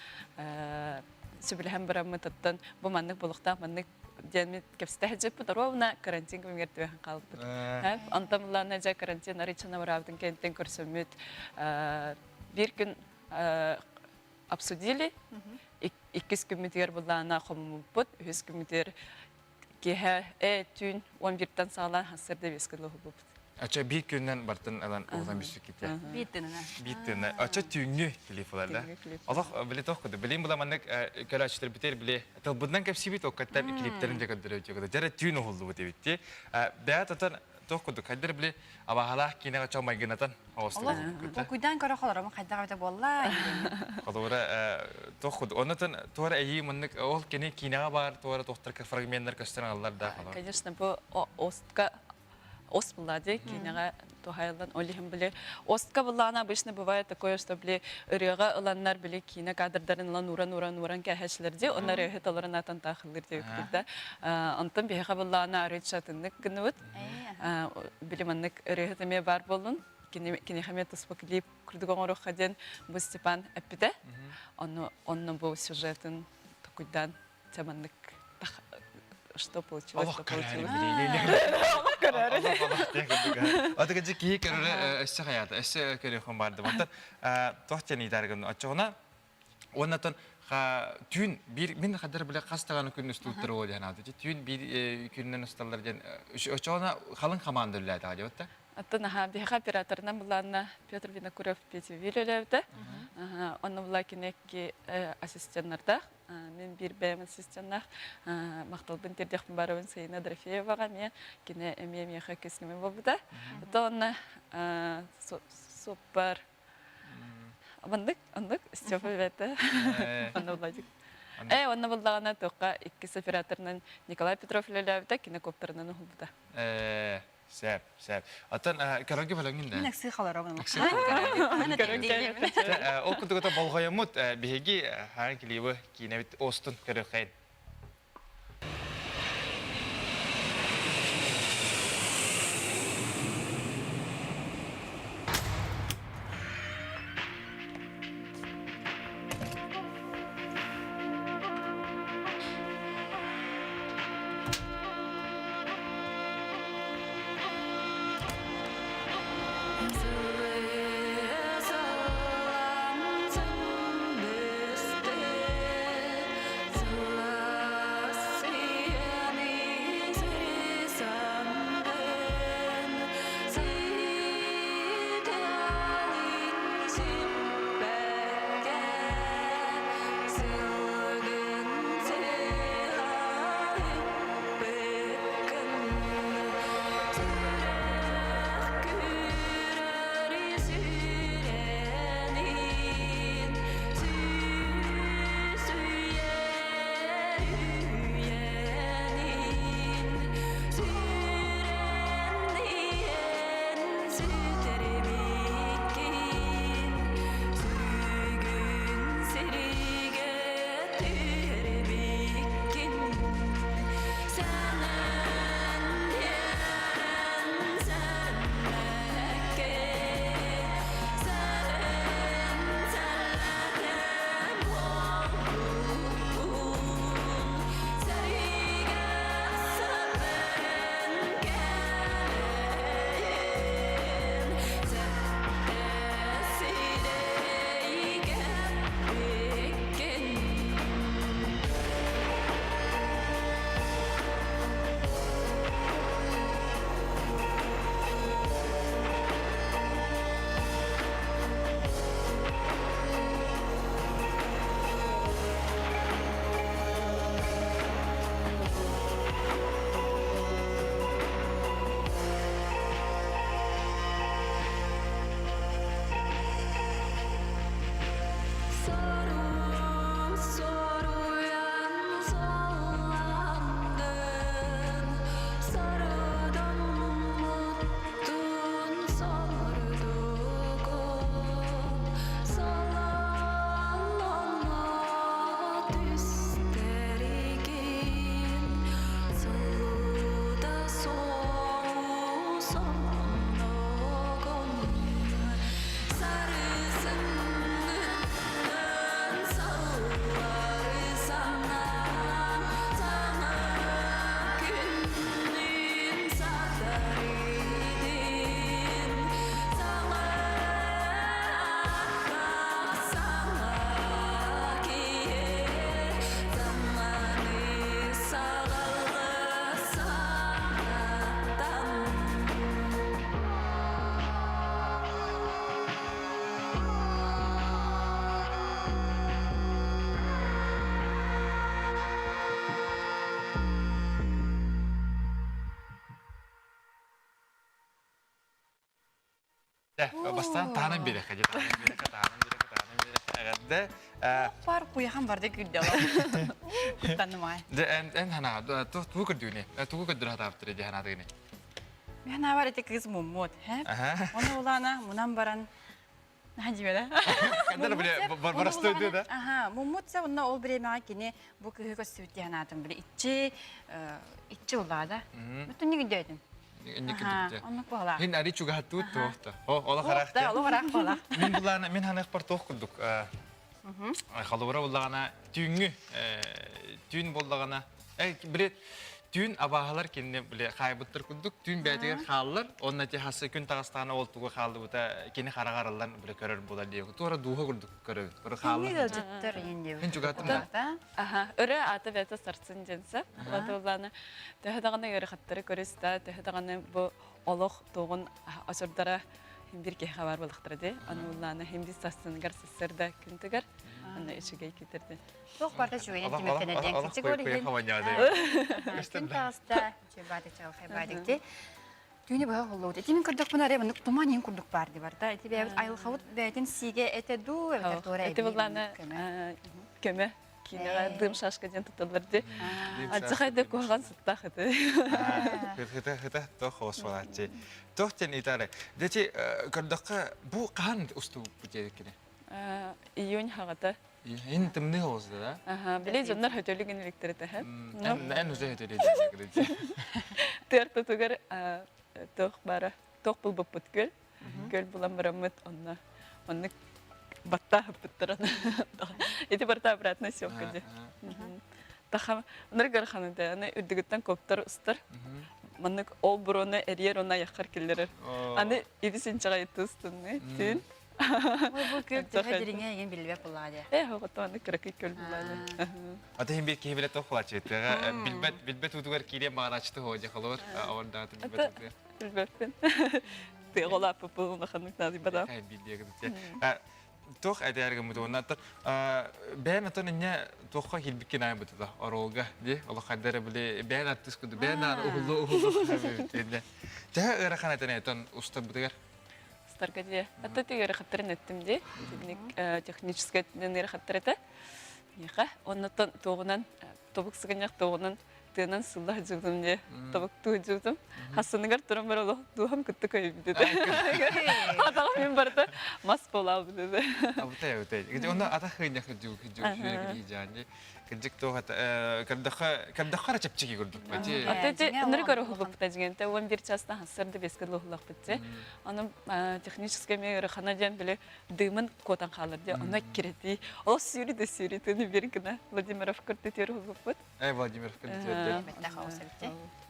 сөбүлэһэн бараммытыттан бу маннык булуктаах маннык диэн кэпсэтэ сылдьыппыт ровно карантин кэмигэр түбэһэн хаалбыт. Онтон буллаана дьэ карантин арыйчана бараабытын кэнниттэн көрсөммүт биир күн обсудили иккис күммүтүгэр буллаана хомуммуппут үһүс күммүтүгэр киэһэ э түүн 11-тэн саҕалаан сарсыарда биэскэ дылы уһулбуппут. Ача биир күннэн бартын ылан уһулан бүссүккүтэ. Биир тыынына. Биир тыынына. Ача түүҥҥү клип ылар да. Олох били тоох куду. Билин була маннык көрөөччүлэр битер били тылбытынан кэпсиибит оккаттан клиптерин де көрдөрөбүт. Дьэрэ түүн уһуллубут эбит ти. Бэйэ тотон тоох кудук хайдар били абаһалаах киинэҕэ чоҥ майгынатан Олох толкуйдаан көрө холорому хайдах эбитэ буолла. Холобура туох кудук. Оннотон туора эйии маннык ол кини киинэҕэ баар туора туохтар фрагменнар көстөн аллар да. Конечно, бу остка. ос булла ди кинеҕэ туһайыллан ол иһин били остка буллаана обычно бывает такое что били ырыаҕа ыланнар били киинэ кадрдарын ылан ууран ууран ууран кээһэчилэр ди онно ырыаһы толорон атан таахыллыр диэбит да онтон биһиэхэ буллаана арыыча атыннык гыныбыт били маннык ырыаһыт эмиэ баар буоллун киниэхэ эмиэ туспа клип курдук оҥоруохха диэн бу Степан эппитэ онно онно бу сюжетын токуйдаан чэ маннык что получилось Олох то получилось. Олох көрөөрү. Атыгы дьи киһи көрөрө өссө хаята, өссө көрүөхүн барды. Онтон туох диэн ыйтааргын оччоҕуна уоннатон түүн биир мин хаддар биле хас даҕаны күн устууттар ол диэн ааты. Түүн биир күнүнэн усталлар диэн оччоҕуна халыҥ хамаанда үллээтэҕэ диэбит Оттон аха биһиэхэ операторынан былаанна Петр Винокуров Петя үлэлээбитэ. Онно була кинекки ассистеннардаах. Мин биир бэйэм ассистеннаах. Махталбын тиэрдиэхпин барабын Саина Дорофееваҕа эмиэ кини эмиэ миэхэ кэскимэ буолбута. Оттон онно суоппар Маннык, оннук, Степа бэйэтэ. Онно Владик. Э, онно буллаҕына туохха иккис операторынан Николай Петров үлэлээбитэ, кинокоптерынан уһулбута. Э, Сөп, сөп. Оттон көрөргө бөлөҥүн да? Мин ыксыы холоробун. Ол курдук болҕойоммут биһиги хаан клибы киинэбит остун көрүөххэйин. Бастаан таанан биэрэххэ дии, таанан биэрэххэ, таанан биэрэххэ, таанан биэрэххэ. Эҕэрдэ. Пар куйахан барда күрдэ Куттанным аай. Дэ эн эн хана тугу көрдүүнэ? Тугу көрдүр хатаабыттар дии ханаатыгыны? Мен авар эти кыз муммут, хэ? Оны улана мунан баран Хадибеда. Каддар биле барбарастойду да. Аха, муммут се онна ол времяга кини бу кыһы көстүбүт диэн аатын биле иччи иччи улаада. Бүтүн нигин Инник кидикте. Оннук буолаа. Хин ари чугаһаттуут туохта. О, ола харах. Да, ола харах буола. Мин булаана мин ханыах бар туох курдук. Холобура буллаҕына түүҥҥү түүн буоллаҕына биле түүн абааһылар кинини биле хаайбыттар курдук түүн бэйэтигэр хааллар онно ти хассы күн таҕыстаҕына ол тугу хааллыбыта кини хараҕар ыллан биле көрөр буолар диye туора дууһа курдук көрөбүт көрө хааллар ыалдьыттар иин диэбит Мин чугааттым да Аха, өрө аата бэйэтэ сарсын диэнсэ. Улаатыллааны төһө даҕаны ыарахаттары көрүстэ, төһө даҕаны бу олох туоҕун очурдара бир киһи хабар балыктара ди. Аны уллааны хим бис сассыныгар сассырда күнтүгэр аны үчүгэй китерди. Туох барта үчүгэйин түмүктэнэ диэн кичик оригин. Күн таҕыста, үчүгэй баады чалхай баадыкти. Түүнү быһа холлоут. Ити мин көрдөхпүнэ арай маннык туман иһин курдук баар ди барда. Ити бэйэбит айылхабыт бэйэтин сиигэ этэ дуу, эбэтэр туора Ити буллааны көмө киинэҕэ дым шашка диэн тутталлар ди. Аччахайда куһаҕан сыттаах ити. Хыта хыта тох хосвалааччы. Тох тен итары. Дечи көрдөххө бу хаан устубуппут диэккини. Июнь хаҕата. Ин тымныы оҕуста да? Аха, били дьоннор хөтөлүк иниликтери тэһэ. Эн уже хөтөлү диэккини. Тыартатыгар туох бара, туох булбуппут күөл. Күөл булан бараммыт онно оннук баттааһыппыттаран. Ити барыта обратная съемка ди. Таха ныргар ханыда, аны үрдүгүттэн коптар устар. Маннык ол буруону эрийэр уонна аяххар киллэрэр. Аны ибис инчэҕэй тустунны түүн. Ой, бу күөл төһө дириҥэ игин билбэт буллаҕа дии. Э, оҕото аны кыракый күөл буллаҕа. Ата хин бир киһи билет тохлачы. Тыга билбет билбет утугар киирен баарачты хоожа холор. Авардааты билбет утугар. Билбеппин. Тыга олааппыт улаханнык наадыйбатам. Туох этээргэммит уонна бэйэм отон инньэ туохха киирбиккин аайбыта оруолга ди олох хайдара били бэйэн артыыс курдук бэйэн аан уһуллу уһуллу төһө ыарахан этэн этон устарбытыгар Устарга дии. Ата ти ыарахаттарын эттим дии. Техническэй ыарахаттар этэ. Миэхэ. Оннотон туоҕунан тобук сыгынньах туоҕунан тыынан сылла сылдьыбытым дии. Тобуктуу сылдьыбытым. Хассыныгар туран бар олох дууһам кытта көйбүт этэ. Атаҕым мин барыта мас буолаабыт этэ. Абытай абытай. Онно атах хыйнах жуу жуу жаанди. Кырдьык туох это көрдөххө көрдөххө эрэ чэпчэки курдук бати. Ата ти ынырык өрө дьиҥэнтэ 11 часта хассарды беске луһулахпыт те. Аны технический ме ырыхана диэн били дымын куотан хаалар диэ. Онно кирети. Ол сүүрү да сүүрү тыны бир гына Владимиров көрдөтүөр уһулуппут. Э Владимиров көрдөтүөр.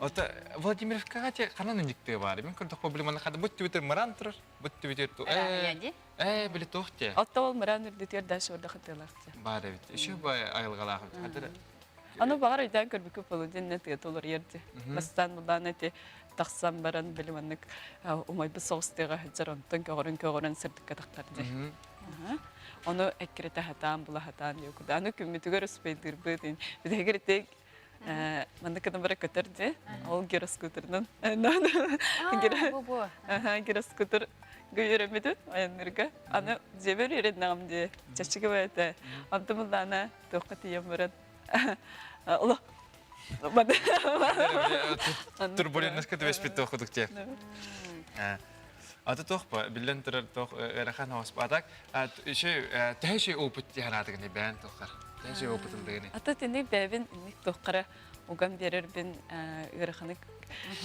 Ото Владимировкаҕа те ханан униктыы баар. Мин көрдөх проблеманы хада бут түбүтер мыран турар. Бут түбүтер ту. Э э били туох те. Отто ол мыран үрдүтүөр дальше орда хытыалаах те. Баар эбит. Еще бай айылҕалаах эбит. Хатыр Аны баҕар өйдөөн көрбүккү полудень не тыа толор ерди. Бастаан булаан эти тахсан баран били маннык умайбыт соҕус тыаҕа сылдьар онтон көҕөрөн көҕөрөн сырдыкка тахтар дии. Ону эккирэтэ хатаан була хатаан диye курдук. Аны күммүтүгэр успейдыырбыт. Биһигэр ити маннык гына бара көтөр дии. Ол гироскутерынан. Гироскутер гүйөрөмүтүн айаннырга. Аны дьиэбэр үөрэннэҕим дии. Чаччыга бэйэтэ. Онтум ыллаана туохха тиийэн баран Олох Турбулентноска түбэспит туох кудук те. Аты туох ба биллэн турар туох ыарахан оҕус атак еще төһө опыт тиһанаатыгыны бээн туоххар төһө опыт ылдыгыны Ата тини бэбин инник туоххара уган биэрэрбин ыараханы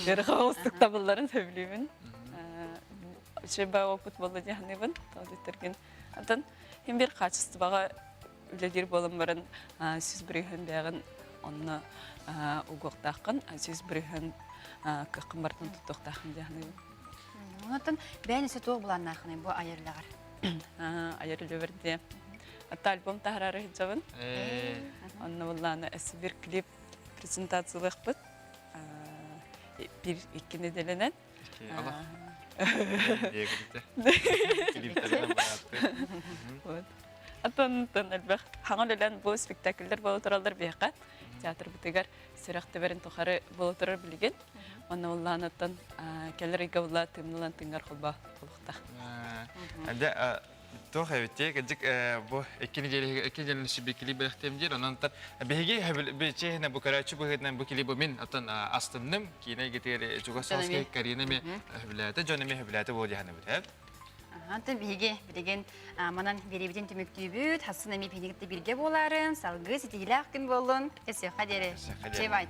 ыарахан оҕустук табылларын сөбүлүүбүн. Үчүгэй ба опыт буолла диэханыбын тоҕо Антон хим бир качествоға үлэлиир буолан баран 100% бэҕин онно угуохтааххын 100% кыаххын барытын туттуохтааххын диэханыбын. Онтон бэйэн өссө туох былааннааххыный бу айар үлэҕэр? Айар үлэбэр диэ. Атта альбом таһараары сылдьабын. Онно буллаана өссө бир клип презентациялыахпыт. Бир икки неделенен. Атын элбэх хаҥан үлэн бу спектакльдер буола тураллар биһиэхэ театрбытыгар сүрэх тэбэрин тухары буола турар билигин. Онно уллаанаттан кэлэр ыйга булла тымнылан тыҥгар холба холухта. Әлде Туох эбит кырдьык бу икки неделя икки неделяны сүбэ клип бэлэхтиэм диир. Онон биһиги чиэһинэ бу көрөөччү быһыытынан бу клибы мин оттон астынным. Киинэ гитири чугас соҕус Карина эми хөбүлээтэ, дьон эми хөбүлээтэ буол диэханыбыт. Антон биһиги билигин манан биэриибитин түмүктүүбүт. Хассын эми биһиги бирге буоларын, салгыы ситиһилээх күн буоллун. Кэсиэххэ диэри. Чебайт.